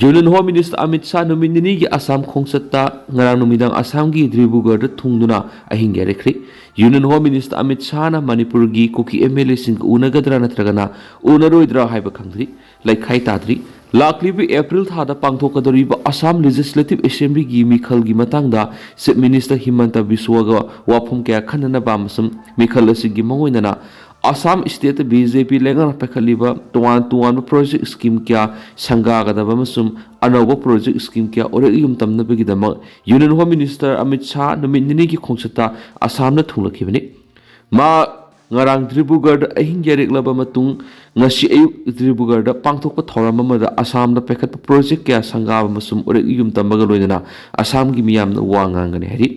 Union home minister Amit Shah ꯅꯨꯃꯤꯠ ꯅꯤꯅꯤꯒꯤ ꯑꯁꯥꯝ ꯈꯣꯡꯆꯠꯇ ꯉꯔꯥꯡ ꯅꯨꯃꯤꯗꯥꯡ ꯑꯁꯥꯝꯒꯤ ꯗꯤꯕ꯭ꯔꯨꯒꯔꯗ ꯊꯨꯡꯗꯨꯅ ꯑꯍꯤꯡ ꯌꯥꯏꯔꯛꯈ꯭ꯔꯤ꯫ ꯌꯨꯅꯤꯌꯟ ꯍꯣꯝ ꯃꯤꯅꯤꯁꯇꯔ ꯑꯃꯤꯠ ꯁꯥꯍꯅ ꯃꯅꯤꯄꯨꯔꯒꯤ ꯀꯨꯀꯤ ꯑꯦꯝ ꯑꯦꯜ ꯑꯦꯁꯤꯡꯒ ꯎꯅꯒꯗ꯭ꯔꯥ ꯅꯠꯇ꯭ꯔꯒꯅ ꯎꯅꯔꯣꯏꯗ꯭ꯔꯥ ꯍꯥꯏꯕ ꯈꯪꯗ꯭ꯔꯤ, ꯂꯩꯈꯥꯏ ꯇꯥꯗ꯭ꯔꯤ꯫ ꯂꯥꯛꯂꯤꯕ ꯑꯦꯄ꯭ꯔꯤꯜ ꯊꯥꯗ ꯄꯥꯡꯊꯣꯛꯀꯗꯧꯔꯤꯕ ꯑꯁꯥꯝ ꯂꯦꯖꯤꯁꯂꯦꯇꯤꯚ ꯑꯦꯁꯦꯝꯕ꯭ꯂꯤꯒꯤ ꯃꯤꯈꯜꯒꯤ ꯃꯇꯥꯡꯗ ꯆꯤꯐ ꯃꯤꯅꯤꯁꯇꯔ ꯍꯤꯃꯟꯇ ꯕꯤꯁ꯭ꯋꯒ ꯋꯥꯐꯝ ꯀꯌꯥ ꯈꯟꯅꯅꯕ ꯑꯃꯁꯨꯡ ꯃꯤꯈꯜ ꯑꯁꯤꯒꯤ ꯃꯥꯡꯑꯣꯏꯅꯅ ꯑꯁꯥꯝ ꯁ꯭ꯇꯦꯠꯇ ꯕꯤ ꯖꯦ ꯄꯤ ꯂꯩꯉꯥꯛꯅ ꯄꯥꯏꯈꯠꯂꯤꯕ ꯇꯣꯉꯥꯟ ꯇꯣꯉꯥꯟꯕ ꯄ꯭ꯔꯣꯖꯦꯛ ꯁ꯭ꯀꯤꯝ ꯀꯌꯥ ꯁꯪꯒꯥꯒꯗꯕ ꯑꯃꯁꯨꯡ ꯑꯅꯧꯕ ꯄ꯭ꯔꯣꯖꯦꯛ ꯁ꯭ꯀꯤꯝ ꯀꯌꯥ ꯑꯣꯔꯛ ꯌꯨꯝꯇꯝꯅꯕꯒꯤꯗꯃꯛ union home minister Amit Shah ꯅꯨꯃꯤꯠ ꯅꯤꯅꯤꯒꯤ ꯈꯣꯡꯆꯠꯇ ꯑꯁꯥꯝꯗ ꯊꯨꯡꯂꯛꯈꯤꯕꯅꯤ꯫ ꯃꯥ ꯉꯔꯥꯡ ꯗꯤꯕ꯭ꯔꯨꯒꯔꯗ ꯑꯍꯤꯡ ꯌꯥꯏꯔꯛꯂꯕ ꯃꯇꯨꯡ ꯉꯁꯤ ꯑꯌꯨꯛ ꯗꯤꯕ꯭ꯔꯨꯒꯔꯗ ꯄꯥꯡꯊꯣꯛꯄ ꯊꯧꯔꯝ ꯑꯃꯗ ꯑꯁꯥꯝꯗ ꯄꯥꯏꯈꯠꯄ ꯄ꯭ꯔꯣꯖꯦꯛ ꯀꯌꯥ ꯁꯪꯒꯥꯕ ꯑꯃꯁꯨꯡ ꯎꯔꯛ ꯌꯨꯝ ꯇꯝꯕꯒ ꯂꯣꯏꯅꯅ ꯑꯁꯥꯝꯒꯤ ꯃꯤꯌꯥꯝꯅ ꯋꯥ ꯉꯥꯡꯒꯅꯤ ꯍꯥꯏꯔꯤ꯫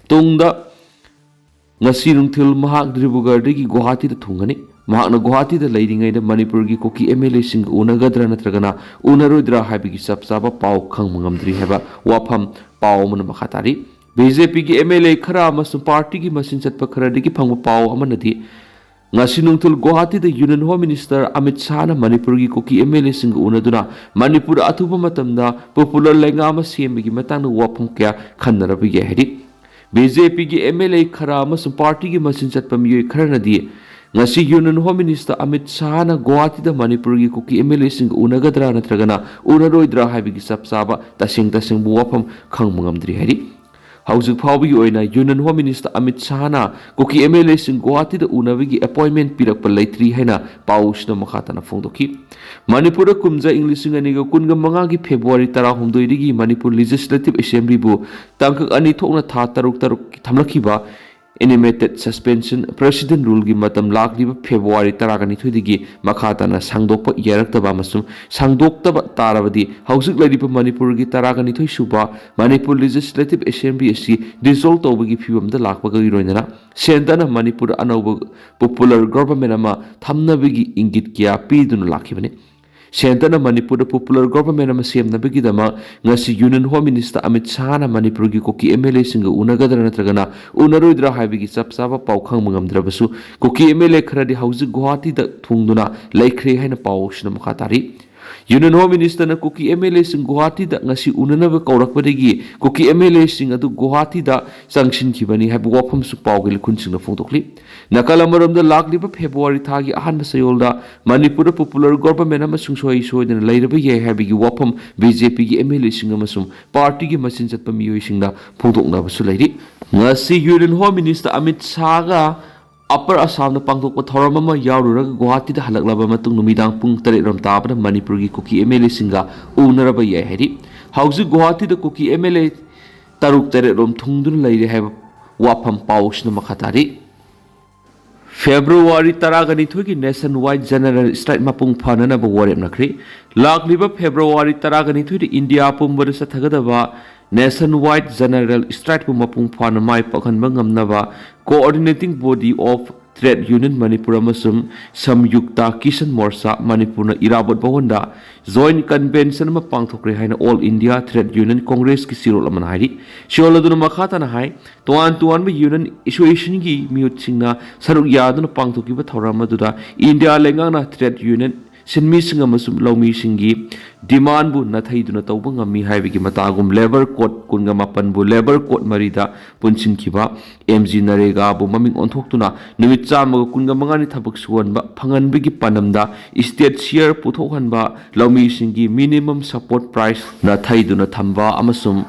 ꯇꯨꯡꯗ ꯉꯁꯤ ꯅꯨꯡꯊꯤꯜ ꯃꯍꯥꯛ ꯗꯤꯕ꯭ꯔꯨꯒꯔꯗꯒꯤ ꯒꯨꯋꯥꯍꯥꯇꯤꯗ ꯊꯨꯡꯒꯅꯤ꯫ ꯃꯍꯥꯛꯅ ꯒꯨꯋꯥꯍꯥꯇꯤꯗ ꯂꯩꯔꯤꯉꯩꯗ ꯃꯅꯤꯄꯨꯔꯒꯤ ꯀꯨꯀꯤ ꯑꯦꯝ ꯑꯦꯜ ꯑꯦꯁꯤꯡꯒ ꯎꯅꯒꯗ꯭ꯔꯥ ꯅꯠꯇ꯭ꯔꯒꯅ ꯎꯅꯔꯣꯏꯗ꯭ꯔꯥ ꯍꯥꯏꯕꯒꯤ ꯆꯞ ꯆꯥꯕ ꯄꯥꯎ ꯈꯪꯕ ꯉꯝꯗ꯭ꯔꯤ ꯍꯥꯏꯕ ꯋꯥꯐꯝ ꯄꯥꯎ ꯑꯃꯅ ꯃꯈꯥ ꯇꯥꯔꯤ꯫ ꯕꯤ ꯖꯦ ꯄꯤꯒꯤ ꯑꯦꯝ ꯑꯦꯜ ꯑꯦ ꯈꯔ ꯑꯃꯁꯨꯡ ꯄꯥꯔꯇꯤꯒꯤ ꯃꯆꯤꯟ ꯆꯠꯄ ꯈꯔꯗꯒꯤ ꯐꯪꯕ ꯄꯥꯎ ꯑꯃꯅꯗꯤ, ꯉꯁꯤ ꯅꯨꯡꯊꯤꯜ ꯒꯨꯋꯥꯍꯥꯇꯤꯗ ꯌꯨꯅꯤꯌꯟ ꯍꯣꯝ ꯃꯤꯅꯤꯁꯇꯔ ꯑꯃꯤꯠ ꯁꯥꯍꯅ ꯃꯅꯤꯄꯨꯔꯒꯤ ꯀꯨꯀꯤ ꯑꯦꯝ ꯑꯦꯜ ꯑꯦꯁꯤꯡꯒ ꯎꯅꯗꯨꯅ ꯃꯅꯤꯄꯨꯔ ꯑꯊꯨꯕ ꯃꯇꯝꯗ ꯄꯣꯄꯨꯂꯔ ꯂꯩꯉꯥꯛ ꯑꯃ ꯁꯦꯝꯕꯒꯤ ꯃꯇꯥꯡꯗ ꯋꯥꯐꯝ ꯀꯌꯥ ꯈꯟꯅꯔꯕ ꯌꯥꯏ ꯍꯥꯏꯔꯤ꯫ ꯕꯤ ꯖꯦ ꯄꯤꯒꯤ ꯑꯦꯝ ꯑꯦꯜ ꯑꯦ ꯈꯔ ꯑꯃꯁꯨꯡ ꯄꯥꯔꯇꯤꯒꯤ ꯃꯆꯤꯟ ꯆꯠꯄ ꯃꯤꯑꯣꯏ ꯈꯔꯅꯗꯤ ꯉꯁꯤ Union Home Minister ꯑꯃꯤꯠ ꯁꯥꯍꯅ ꯒꯨꯋꯥꯍꯥꯇꯤꯗ ꯃꯅꯤꯄꯨꯔꯒꯤ ꯀꯨꯀꯤ ꯑꯦꯝ ꯑꯦꯜ ꯑꯦꯁꯤꯡꯒ ꯎꯅꯒꯗ꯭ꯔꯥ ꯅꯠꯇ꯭ꯔꯒꯅ ꯎꯅꯔꯣꯏꯗ꯭ꯔꯥ ꯍꯥꯏꯕꯒꯤ ꯆꯞ ꯆꯥꯕ ꯇꯁꯦꯡ ꯇꯁꯦꯡꯕ ꯋꯥꯐꯝ ꯈꯪꯕ ꯉꯝꯗ꯭ꯔꯤ ꯍꯥꯏꯔꯤ꯫ ꯍꯧꯖꯤꯛ ꯐꯥꯎꯕꯒꯤ ꯑꯣꯏꯅ Union Home Minister ꯑꯃꯤꯠ ꯁꯥꯍꯅ ꯀꯨꯀꯤ ꯑꯦꯝ ꯑꯦꯜ ꯑꯦꯁꯤꯡ ꯒꯨꯋꯥꯍꯥꯇꯤꯗ ꯎꯅꯕꯒꯤ ꯑꯦꯄꯣꯏꯟꯃꯦꯟ ꯄꯤꯔꯛꯄ ꯂꯩꯇ꯭ꯔꯤ ꯍꯥꯏꯅ ꯄꯥꯎꯁꯤꯅ ꯃꯈꯥ ꯇꯥꯅ ꯐꯣꯡꯗꯣꯛꯈꯤ꯫ ꯃꯅꯤꯄꯨꯔꯗ ꯀꯨꯝꯖꯥ ꯏꯪ ꯂꯤꯁꯤꯡ ꯑꯅꯤꯒ ꯀꯨꯟꯒ ꯃꯉꯥꯒꯤ ꯐꯦꯕ꯭ꯔꯨꯋꯥꯔꯤ ꯇꯔꯥꯍꯨꯝꯗꯣꯏꯗꯒꯤ ꯃꯅꯤꯄꯨꯔ Legislative Assemblyꯕꯨ ꯇꯥꯡꯀꯛ ꯑꯅꯤ ꯊꯣꯛꯅ ꯊꯥ ꯇꯔꯨꯛ ꯇꯔꯨꯛꯀꯤ ꯊꯝꯂꯛꯈꯤꯕ Animated Suspension President Ruleꯒꯤ ꯃꯇꯝ ꯂꯥꯛꯂꯤꯕ ꯐꯦꯕ꯭ꯔꯨꯋꯥꯔꯤ ꯇꯔꯥꯒ ꯅꯤꯊꯣꯏꯗꯒꯤ ꯃꯈꯥ ꯇꯥꯅ ꯁꯥꯡꯗꯣꯛꯄ ꯌꯥꯔꯛꯇꯕ ꯑꯃꯁꯨꯡ ꯁꯥꯡꯗꯣꯛꯇꯕ ꯇꯥꯔꯕꯗꯤ ꯍꯧꯖꯤꯛ ꯂꯩꯔꯤꯕ ꯃꯅꯤꯄꯨꯔꯒꯤ ꯇꯔꯥꯒ ꯅꯤꯊꯣꯏ ꯁꯨꯕ ꯃꯅꯤꯄꯨꯔ Legislative Assembly ꯑꯁꯤ dissolve ꯇꯧꯕꯒꯤ ꯐꯤꯕꯝꯗ ꯂꯥꯛꯄꯒ ꯂꯣꯏꯅꯅ Centreꯅ ꯃꯅꯤꯄꯨꯔꯗ ꯑꯅꯧꯕ popular government ꯑꯃ ꯊꯝꯅꯕꯒꯤ ꯏꯪꯒꯤꯠ ꯀꯌꯥ ꯄꯤꯗꯨꯅ ꯂꯥꯛꯈꯤꯕꯅꯤ꯫ Centreꯅ ꯃꯅꯤꯄꯨꯔꯗ popular government ꯑꯃ ꯁꯦꯝꯅꯕꯒꯤꯗꯃꯛ ꯉꯁꯤ Union Home Minister ꯑꯃꯤꯠ ꯁꯥꯍꯅ ꯃꯅꯤꯄꯨꯔꯒꯤ ꯀꯨꯀꯤ ꯑꯦꯝ ꯑꯦꯜ ꯑꯦꯁꯤꯡꯒ ꯎꯅꯒꯗ꯭ꯔꯥ ꯅꯠꯇ꯭ꯔꯒꯅ ꯎꯅꯔꯣꯏꯗ꯭ꯔꯥ ꯍꯥꯏꯕꯒꯤ ꯆꯞ ꯆꯥꯕ ꯄꯥꯎ ꯈꯪꯕ ꯉꯝꯗ꯭ꯔꯕꯁꯨ, ꯀꯨꯀꯤ ꯑꯦꯝ ꯑꯦꯜ ꯑꯦ ꯈꯔꯗꯤ ꯍꯧꯖꯤꯛ ꯒꯨꯋꯥꯍꯥꯇꯤꯗ ꯊꯨꯡꯗꯨꯅ ꯂꯩꯈ꯭ꯔꯦ ꯍꯥꯏꯅ ꯄꯥꯎꯁꯤꯅ ꯃꯈꯥ ꯇꯥꯔꯤ꯫ Union Home Ministerꯅ ꯀꯨꯀꯤ ꯑꯦꯝ ꯑꯦꯜ ꯑꯦꯁꯤꯡ ꯒꯨꯋꯥꯍꯥꯇꯤꯗ ꯉꯁꯤ ꯎꯅꯅꯕ ꯀꯧꯔꯛꯄꯗꯒꯤ ꯀꯨꯀꯤ ꯑꯦꯝ ꯑꯦꯜ ꯑꯦꯁꯤꯡ ꯑꯗꯨ ꯒꯨꯋꯥꯍꯥꯇꯤꯗ ꯆꯪꯁꯤꯟꯈꯤꯕꯅꯤ ꯍꯥꯏꯕ ꯋꯥꯐꯝꯁꯨ ꯄꯥꯎꯒꯤ ꯂꯤꯈꯨꯟꯁꯤꯡꯅ ꯐꯣꯡꯗꯣꯛꯂꯤ꯫ ꯅꯥꯀꯜ ꯑꯃꯔꯣꯝꯗ, ꯂꯥꯛꯂꯤꯕ ꯐꯦꯕ꯭ꯔꯨꯋꯥꯔꯤ ꯊꯥꯒꯤ ꯑꯍꯥꯟꯕ ꯆꯌꯣꯜꯗ ꯃꯅꯤꯄꯨꯔꯗ popular government ꯑꯃ ꯁꯨꯡꯁꯣꯏ ꯁꯣꯏꯗꯅ ꯂꯩꯔꯕ ꯌꯥꯏ ꯍꯥꯏꯕꯒꯤ ꯋꯥꯐꯝ ꯕꯤ ꯖꯦ ꯄꯤꯒꯤ ꯑꯦꯝ ꯑꯦꯜ ꯑꯦꯁꯤꯡ ꯑꯃꯁꯨꯡ ꯄꯥꯔꯇꯤꯒꯤ ꯃꯆꯤꯟ ꯆꯠꯄ ꯃꯤꯑꯣꯏꯁꯤꯡꯅ ꯐꯣꯡꯗꯣꯛꯅꯕꯁꯨ ꯂꯩꯔꯤ꯫ ꯉꯁꯤ Union Home Minister Amit ꯁꯥꯍꯒ Upper Assamꯗ ꯄꯥꯡꯊꯣꯛꯄ ꯊꯧꯔꯝ ꯑꯃ ꯌꯥꯎꯔꯨꯔꯒ ꯒꯨꯋꯥꯍꯥꯇꯤꯗ ꯍꯜꯂꯛꯂꯕ ꯃꯇꯨꯡ ꯅꯨꯃꯤꯗꯥꯡ ꯄꯨꯡ ꯇꯔꯦꯠ ꯔꯣꯝ ꯇꯥꯕꯗ ꯃꯅꯤꯄꯨꯔꯒꯤ ꯀꯨꯀꯤ ꯑꯦꯝ ꯑꯦꯜ ꯑꯦꯁꯤꯡꯒ ꯎꯅꯔꯕ ꯌꯥꯏ ꯍꯥꯏꯔꯤ꯫ ꯍꯧꯖꯤꯛ ꯒꯨꯋꯥꯍꯥꯇꯤꯗ ꯀꯨꯀꯤ ꯑꯦꯝ ꯑꯦꯜ ꯑꯦ ꯇꯔꯨꯛ ꯇꯔꯦꯠ ꯔꯣꯝ ꯊꯨꯡꯗꯨꯅ ꯂꯩꯔꯦ ꯍꯥꯏꯕ ꯋꯥꯐꯝ ꯄꯥꯎꯁꯤꯅ ꯃꯈꯥ ꯇꯥꯔꯤ꯫ ꯐꯦꯕ꯭ꯔꯨꯋꯥꯔꯤ ꯇꯔꯥꯒ ꯅꯤꯊꯣꯏꯒꯤ Nationwide General Strike ꯃꯄꯨꯡ ꯐꯥꯅꯅꯕ ꯋꯥꯔꯦꯞꯅꯈ꯭ꯔꯦ꯫ ꯂꯥꯛꯂꯤꯕ ꯐꯦꯕ꯭ꯔꯨꯋꯥꯔꯤ ꯇꯔꯥꯒ ꯅꯤꯊꯣꯏꯗ ꯏꯟꯗꯤꯌꯥ ꯄꯨꯝꯕꯗ ꯆꯠꯊꯒꯗꯕ Nationwide General Strikeꯄꯨ ꯃꯄꯨꯡ ꯐꯥꯅ ꯃꯥꯏ ꯄꯥꯛꯍꯟꯕ ꯉꯝꯅꯕ Coordinating Body of Trade Union Manipur ꯑꯃꯁꯨꯡ Samyukta Kisan Morcha Manipurꯅ ꯏꯔꯥꯕꯣꯠ ꯚꯋꯟꯗ joint convention ꯑꯃ ꯄꯥꯡꯊꯣꯛꯈ꯭ꯔꯦ ꯍꯥꯏꯅ All India Trade Union Congressꯀꯤ ꯆꯦꯔꯣꯜ ꯑꯃꯅ ꯍꯥꯏꯔꯤ꯫ ꯆꯦꯔꯣꯜ ꯑꯗꯨꯅ ꯃꯈꯥ ꯇꯥꯅ ꯍꯥꯏ, ꯇꯣꯉꯥꯟ ꯇꯣꯉꯥꯟꯕ union associationꯒꯤ ꯃꯤꯍꯨꯠꯁꯤꯡꯅ ꯁꯔꯨꯛ ꯌꯥꯗꯨꯅ ꯄꯥꯡꯊꯣꯛꯈꯤꯕ ꯊꯧꯔꯝ ꯑꯗꯨꯗ ꯏꯟꯗꯤꯌꯥ ꯂꯩꯉꯥꯛꯅ trade union ꯁꯤꯟꯃꯤꯁꯤꯡ ꯑꯃꯁꯨꯡ ꯂꯧꯃꯤꯁꯤꯡꯒꯤ ꯗꯤꯃꯥꯟꯕꯨ ꯅꯥꯊꯩꯗꯨꯅ ꯇꯧꯕ ꯉꯝꯃꯤ ꯍꯥꯏꯕꯒꯤ ꯃꯇꯥꯒꯨꯝ ꯂꯦꯕꯔ ꯀꯣꯗ ꯀꯨꯟꯒ ꯃꯥꯄꯟꯕꯨ ꯂꯦꯕꯔ ꯀꯣꯗ ꯃꯔꯤꯗ ꯄꯨꯟꯁꯤꯟꯈꯤꯕ ꯑꯦꯝ ꯖꯤ ꯅꯔꯦꯒꯥꯕꯨ ꯃꯃꯤꯡ ꯑꯣꯟꯊꯣꯛꯇꯨꯅ ꯅꯨꯃꯤꯠ ꯆꯥꯝꯃꯒ ꯀꯨꯟꯒ ꯃꯉꯥꯅꯤ ꯊꯕꯛ ꯁꯨꯍꯟꯕ ꯐꯪꯍꯟꯕꯒꯤ ꯄꯥꯟꯗꯝꯗ ꯏꯁꯇꯦꯠ ꯁꯤꯌꯔ ꯄꯨꯊꯣꯛꯍꯟꯕ, ꯂꯧꯃꯤꯁꯤꯡꯒꯤ ꯃꯤꯅꯤꯃꯝ ꯁꯄꯣꯔꯠ ꯄ꯭ꯔꯥꯏꯁ ꯅꯥꯊꯩꯗꯨꯅ ꯊꯝꯕ ꯑꯃꯁꯨꯡ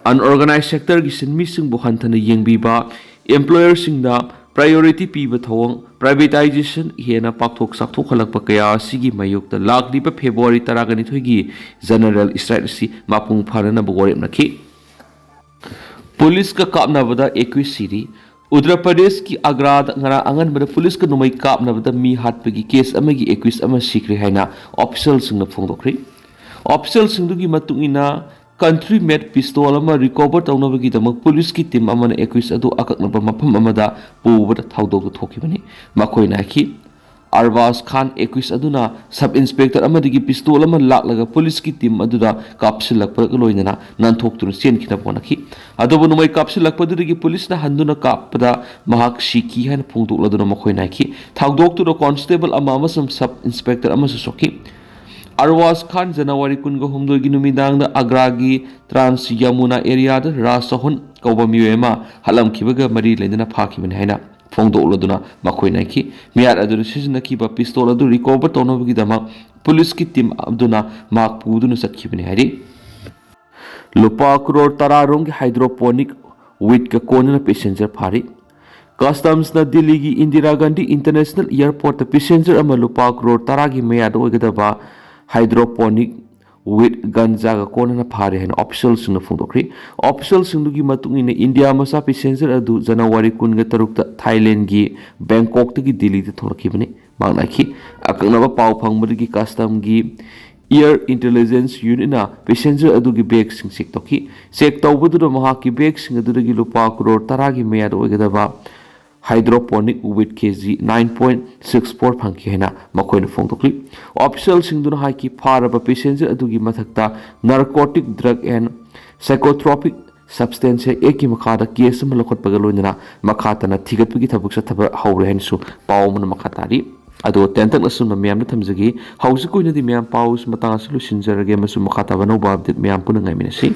ꯑꯟꯑꯣꯔꯒꯅꯥꯏꯖ ꯁꯦꯛꯇꯔꯒꯤ ꯁꯤꯟꯃꯤꯁꯤꯡꯕꯨ ꯍꯟꯊꯅ ꯌꯦꯡꯕꯤꯕ, ꯑꯦꯝꯄ꯭ꯂꯣꯌꯔꯁꯤꯡꯗ ꯄ꯭ꯔꯥꯏꯌꯣꯔꯤꯇꯤ ꯄꯤꯕ ꯊꯧꯑꯣꯡ, ꯄ꯭ꯔꯥꯏꯚꯦꯇꯥꯏꯖꯦꯁꯟ ꯍꯦꯟꯅ ꯄꯥꯛꯊꯣꯛ ꯆꯥꯎꯊꯣꯛꯍꯜꯂꯛꯄ ꯀꯌꯥ ꯑꯁꯤꯒꯤ ꯃꯥꯌꯣꯛꯇ ꯂꯥꯛꯂꯤꯕ ꯐꯦꯕ꯭ꯔꯨꯋꯥꯔꯤ ꯇꯔꯥꯒ ꯅꯤꯊꯣꯏꯒꯤ ꯖꯦꯅꯔꯦꯜ ꯏꯁꯇ꯭ꯔꯥꯏꯛ ꯑꯁꯤ ꯃꯄꯨꯡ ꯐꯥꯅꯅꯕ ꯋꯥꯔꯦꯞꯅꯈꯤ꯫ ꯄꯨꯂꯤꯁꯀ ꯀꯥꯞꯅꯕꯗ ꯑꯦꯀꯨꯏꯁ ꯁꯤꯔꯤ꯫ ꯎꯠꯇꯔ ꯄ꯭ꯔꯗꯦꯁꯀꯤ ꯑꯒ꯭ꯔꯥꯗ ꯉꯔꯥꯡ ꯑꯉꯟꯕꯗ ꯄꯨꯂꯤꯁꯀ ꯅꯣꯡꯃꯩ ꯀꯥꯞꯅꯕꯗ ꯃꯤ ꯍꯥꯠꯄꯒꯤ ꯀꯦꯁ ꯑꯃꯒꯤ ꯑꯦꯀꯨꯏꯁ ꯑꯃ ꯁꯤꯈ꯭ꯔꯦ ꯍꯥꯏꯅ ꯑꯣꯐꯤꯁꯤꯌꯦꯜꯁꯤꯡꯅ ꯐꯣꯡꯗꯣꯛꯈ꯭ꯔꯦ꯫ ꯑꯣꯐꯤꯁꯤꯌꯦꯜꯁꯤꯡꯗꯨꯒꯤ ꯃꯇꯨꯡ ꯏꯟꯅ, ꯀꯟꯇ꯭ꯔꯤ ꯃꯦꯗ ꯄꯤꯁꯇꯣꯜ ꯑꯃ ꯔꯤꯀꯣꯚꯔ ꯇꯧꯅꯕꯒꯤꯗꯃꯛ ꯄꯨꯂꯤꯁꯀꯤ ꯇꯤꯝ ꯑꯃꯅ ꯑꯦꯀ꯭ꯌꯨꯁ ꯑꯗꯨ ꯑꯀꯛꯅꯕ ꯃꯐꯝ ꯑꯃꯗ ꯄꯨꯕꯗ ꯊꯧꯗꯣꯛꯇꯨ ꯊꯣꯛꯈꯤꯕꯅꯤ꯫ ꯃꯈꯣꯏꯅ ꯍꯥꯏꯈꯤ, ꯑꯔꯕꯥꯖ ꯈꯥꯟ ꯑꯦꯀ꯭ꯌꯨꯁ ꯑꯗꯨꯅ ꯁꯕ ꯏꯟꯁꯄꯦꯛꯇꯔ ꯑꯃꯗꯒꯤ ꯄꯤꯁꯇꯣꯜ ꯑꯃ ꯂꯥꯛꯂꯒ ꯄꯨꯂꯤꯁꯀꯤ ꯇꯤꯝ ꯑꯗꯨꯗ ꯀꯥꯞꯁꯤꯜꯂꯛꯄꯒ ꯂꯣꯏꯅꯅ ꯅꯥꯟꯊꯣꯛꯇꯨꯅ ꯆꯦꯟꯈꯤꯅꯕ ꯍꯣꯠꯅꯈꯤ꯫ ꯑꯗꯨꯕꯨ ꯅꯣꯡꯃꯩ ꯀꯥꯞꯁꯤꯜꯂꯛꯄꯗꯨꯗꯒꯤ ꯄꯨꯂꯤꯁꯅ ꯍꯟꯗꯨꯅ ꯀꯥꯞꯄꯗ ꯃꯍꯥꯛ ꯁꯤꯈꯤ ꯍꯥꯏꯅ ꯐꯣꯡꯗꯣꯛꯂꯗꯨꯅ ꯃꯈꯣꯏꯅ ꯍꯥꯏꯈꯤ꯫ ꯊꯧꯗꯣꯛꯇꯨꯗ ꯀꯣꯟꯁꯇꯦꯕꯜ ꯑꯃ ꯑꯃꯁꯨꯡ ꯁꯕ ꯏꯟꯁꯄꯦꯛꯇꯔ ꯑꯃꯁꯨ ꯁꯣꯛꯈꯤ꯫ ꯑꯔꯋꯥꯖ ꯈꯥꯟ ꯖꯅꯋꯥꯔꯤ ꯀꯨꯟꯒ ꯍꯨꯝꯗꯣꯏꯒꯤ ꯅꯨꯃꯤꯗꯥꯡꯗ ꯑꯒ꯭ꯔꯥꯒꯤ ꯇ꯭ꯔꯥꯟꯁ ꯌꯃꯨꯅꯥ ꯑꯦꯔꯤꯌꯥꯗ ꯔꯥꯖ ꯆꯧꯍꯟ ꯀꯧꯕ ꯃꯤꯑꯣꯏ ꯑꯃ ꯍꯥꯠꯂꯝꯈꯤꯕꯒ ꯃꯔꯤ ꯂꯩꯅꯅ ꯐꯥꯈꯤꯕꯅꯤ ꯍꯥꯏꯅ ꯐꯣꯡꯗꯣꯛꯂꯗꯨꯅ ꯃꯈꯣꯏꯅ ꯍꯥꯏꯈꯤ꯫ ꯃꯤꯍꯥꯠ ꯑꯗꯨꯅ ꯁꯤꯖꯤꯟꯅꯈꯤꯕ ꯄꯤꯁꯇꯣꯜ ꯑꯗꯨ ꯔꯤꯀꯣꯚꯔ ꯇꯧꯅꯕꯒꯤꯗꯃꯛ ꯄꯨꯂꯤꯁꯀꯤ ꯇꯤꯝ ꯑꯗꯨꯅ ꯃꯍꯥꯛ ꯄꯨꯗꯨꯅ ꯆꯠꯈꯤꯕꯅꯤ ꯍꯥꯏꯔꯤ꯫ ꯂꯨꯄꯥ ꯀ꯭ꯔꯣꯔ ꯇꯔꯥꯔꯣꯝꯒꯤ ꯍꯥꯏꯗ꯭ꯔꯣꯄꯣꯅꯤꯛ ꯋꯤꯠꯀ ꯀꯣꯟꯅꯅ ꯄꯦꯁꯦꯟꯖꯔ ꯐꯥꯔꯤ꯫ ꯀꯁꯇꯝꯁꯅ ꯗꯤꯜꯂꯤꯒꯤ ꯏꯟꯗꯤꯔꯥ ꯒꯥꯟꯙꯤ ꯏꯟꯇꯔꯅꯦꯁꯅꯦꯜ ꯑꯦꯌꯔꯄꯣꯔꯠꯇ ꯄꯦꯁꯦꯟꯖꯔ ꯑꯃ ꯂꯨꯄꯥ ꯀ꯭ꯔꯣꯔ ꯇꯔꯥꯒꯤ ꯃꯌꯥꯗ ꯑꯣꯏꯒꯗꯕ ꯍꯥꯏꯗ꯭ꯔꯣꯄꯣꯅꯤꯛ ꯋꯤꯠ ꯒꯟꯖꯥꯒ ꯀꯣꯟꯅꯅ ꯐꯥꯔꯦ ꯍꯥꯏꯅ ꯑꯣꯐꯤꯁꯤꯌꯦꯜꯁꯤꯡꯅ ꯐꯣꯡꯗꯣꯛꯈ꯭ꯔꯤ꯫ ꯑꯣꯐꯤꯁꯤꯌꯦꯜꯁꯤꯡꯗꯨꯒꯤ ꯃꯇꯨꯡ ꯏꯟꯅ, ꯏꯟꯗꯤꯌꯥ ꯃꯆꯥ ꯄꯦꯁꯦꯟꯖꯔ ꯑꯗꯨ ꯖꯅꯋꯥꯔꯤ ꯀꯨꯟꯒ ꯇꯔꯨꯛꯇ ꯊꯥꯏꯂꯦꯟꯒꯤ ꯕꯦꯡꯀꯣꯛꯇꯒꯤ ꯗꯤꯜꯂꯤꯗ ꯊꯣꯛꯂꯛꯈꯤꯕꯅꯤ꯫ ꯃꯍꯥꯛꯅ ꯍꯥꯏꯈꯤ, ꯑꯀꯛꯅꯕ ꯄꯥꯎ ꯐꯪꯕꯗꯒꯤ ꯀꯁꯇꯝꯒꯤ ꯑꯦꯌꯔ ꯏꯟꯇꯦꯂꯤꯖꯦꯟꯁ ꯌꯨꯅꯤꯠꯅ ꯄꯦꯁꯦꯟꯖꯔ ꯑꯗꯨꯒꯤ ꯕꯦꯒꯁꯤꯡ ꯆꯦꯛ ꯇꯧꯈꯤ꯫ ꯆꯦꯛ ꯇꯧꯕꯗꯨꯗ ꯃꯍꯥꯛꯀꯤ ꯕꯦꯒꯁꯤꯡ ꯑꯗꯨꯗꯒꯤ ꯂꯨꯄꯥ ꯀ꯭ꯔꯣꯔ ꯇꯔꯥꯒꯤ ꯃꯌꯥꯗ ꯑꯣꯏꯒꯗꯕ hydroponic weed K G nine point six four ꯐꯪꯈꯤ ꯍꯥꯏꯅ ꯃꯈꯣꯏꯅ ꯐꯣꯡꯗꯣꯛꯂꯤ꯫ ꯑꯣꯐꯤꯁꯤꯌꯦꯜꯁꯤꯡꯗꯨꯅ ꯍꯥꯏꯈꯤ, ꯐꯥꯔꯕ ꯄꯦꯁꯦꯟꯖꯔ ꯑꯗꯨꯒꯤ ꯃꯊꯛꯇ ꯅꯥꯔꯀꯣꯇꯤꯛ ꯗ꯭ꯔꯒ ꯑꯦꯟ ꯁꯥꯏꯀꯣꯇ꯭ꯔꯣꯄꯤꯛ ꯁꯕꯁꯇꯦꯟꯁ ꯑꯦꯛꯀꯤ ꯃꯈꯥꯗ ꯀꯦꯁ ꯑꯃ ꯂꯧꯈꯠꯄꯒ ꯂꯣꯏꯅꯅ ꯃꯈꯥ ꯇꯥꯅ ꯊꯤꯒꯠꯄꯒꯤ ꯊꯕꯛ ꯆꯠꯊꯕ ꯍꯧꯔꯦ ꯍꯥꯏꯅꯁꯨ ꯄꯥꯎ ꯑꯃꯅ ꯃꯈꯥ ꯇꯥꯔꯤ꯫ ꯑꯗꯣ ꯇꯦꯟꯇꯛꯅ ꯁꯨꯝꯅ ꯃꯌꯥꯝꯗ ꯊꯝꯖꯒꯦ꯫ ꯍꯧꯖꯤꯛꯀꯤ ꯑꯣꯏꯅꯗꯤ ꯃꯌꯥꯝ ꯄꯥꯎꯁ ꯃꯇꯥꯡ ꯑꯁꯤ ꯂꯣꯏꯁꯤꯟꯖꯔꯒꯦ ꯑꯃꯁꯨꯡ ꯃꯈꯥ ꯇꯥꯕ ꯑꯅꯧꯕ ꯑꯞꯗꯦꯠ ꯃꯌꯥꯝ ꯄꯨꯟꯅ ꯉꯥꯏꯃꯤꯟꯅꯁꯤ꯫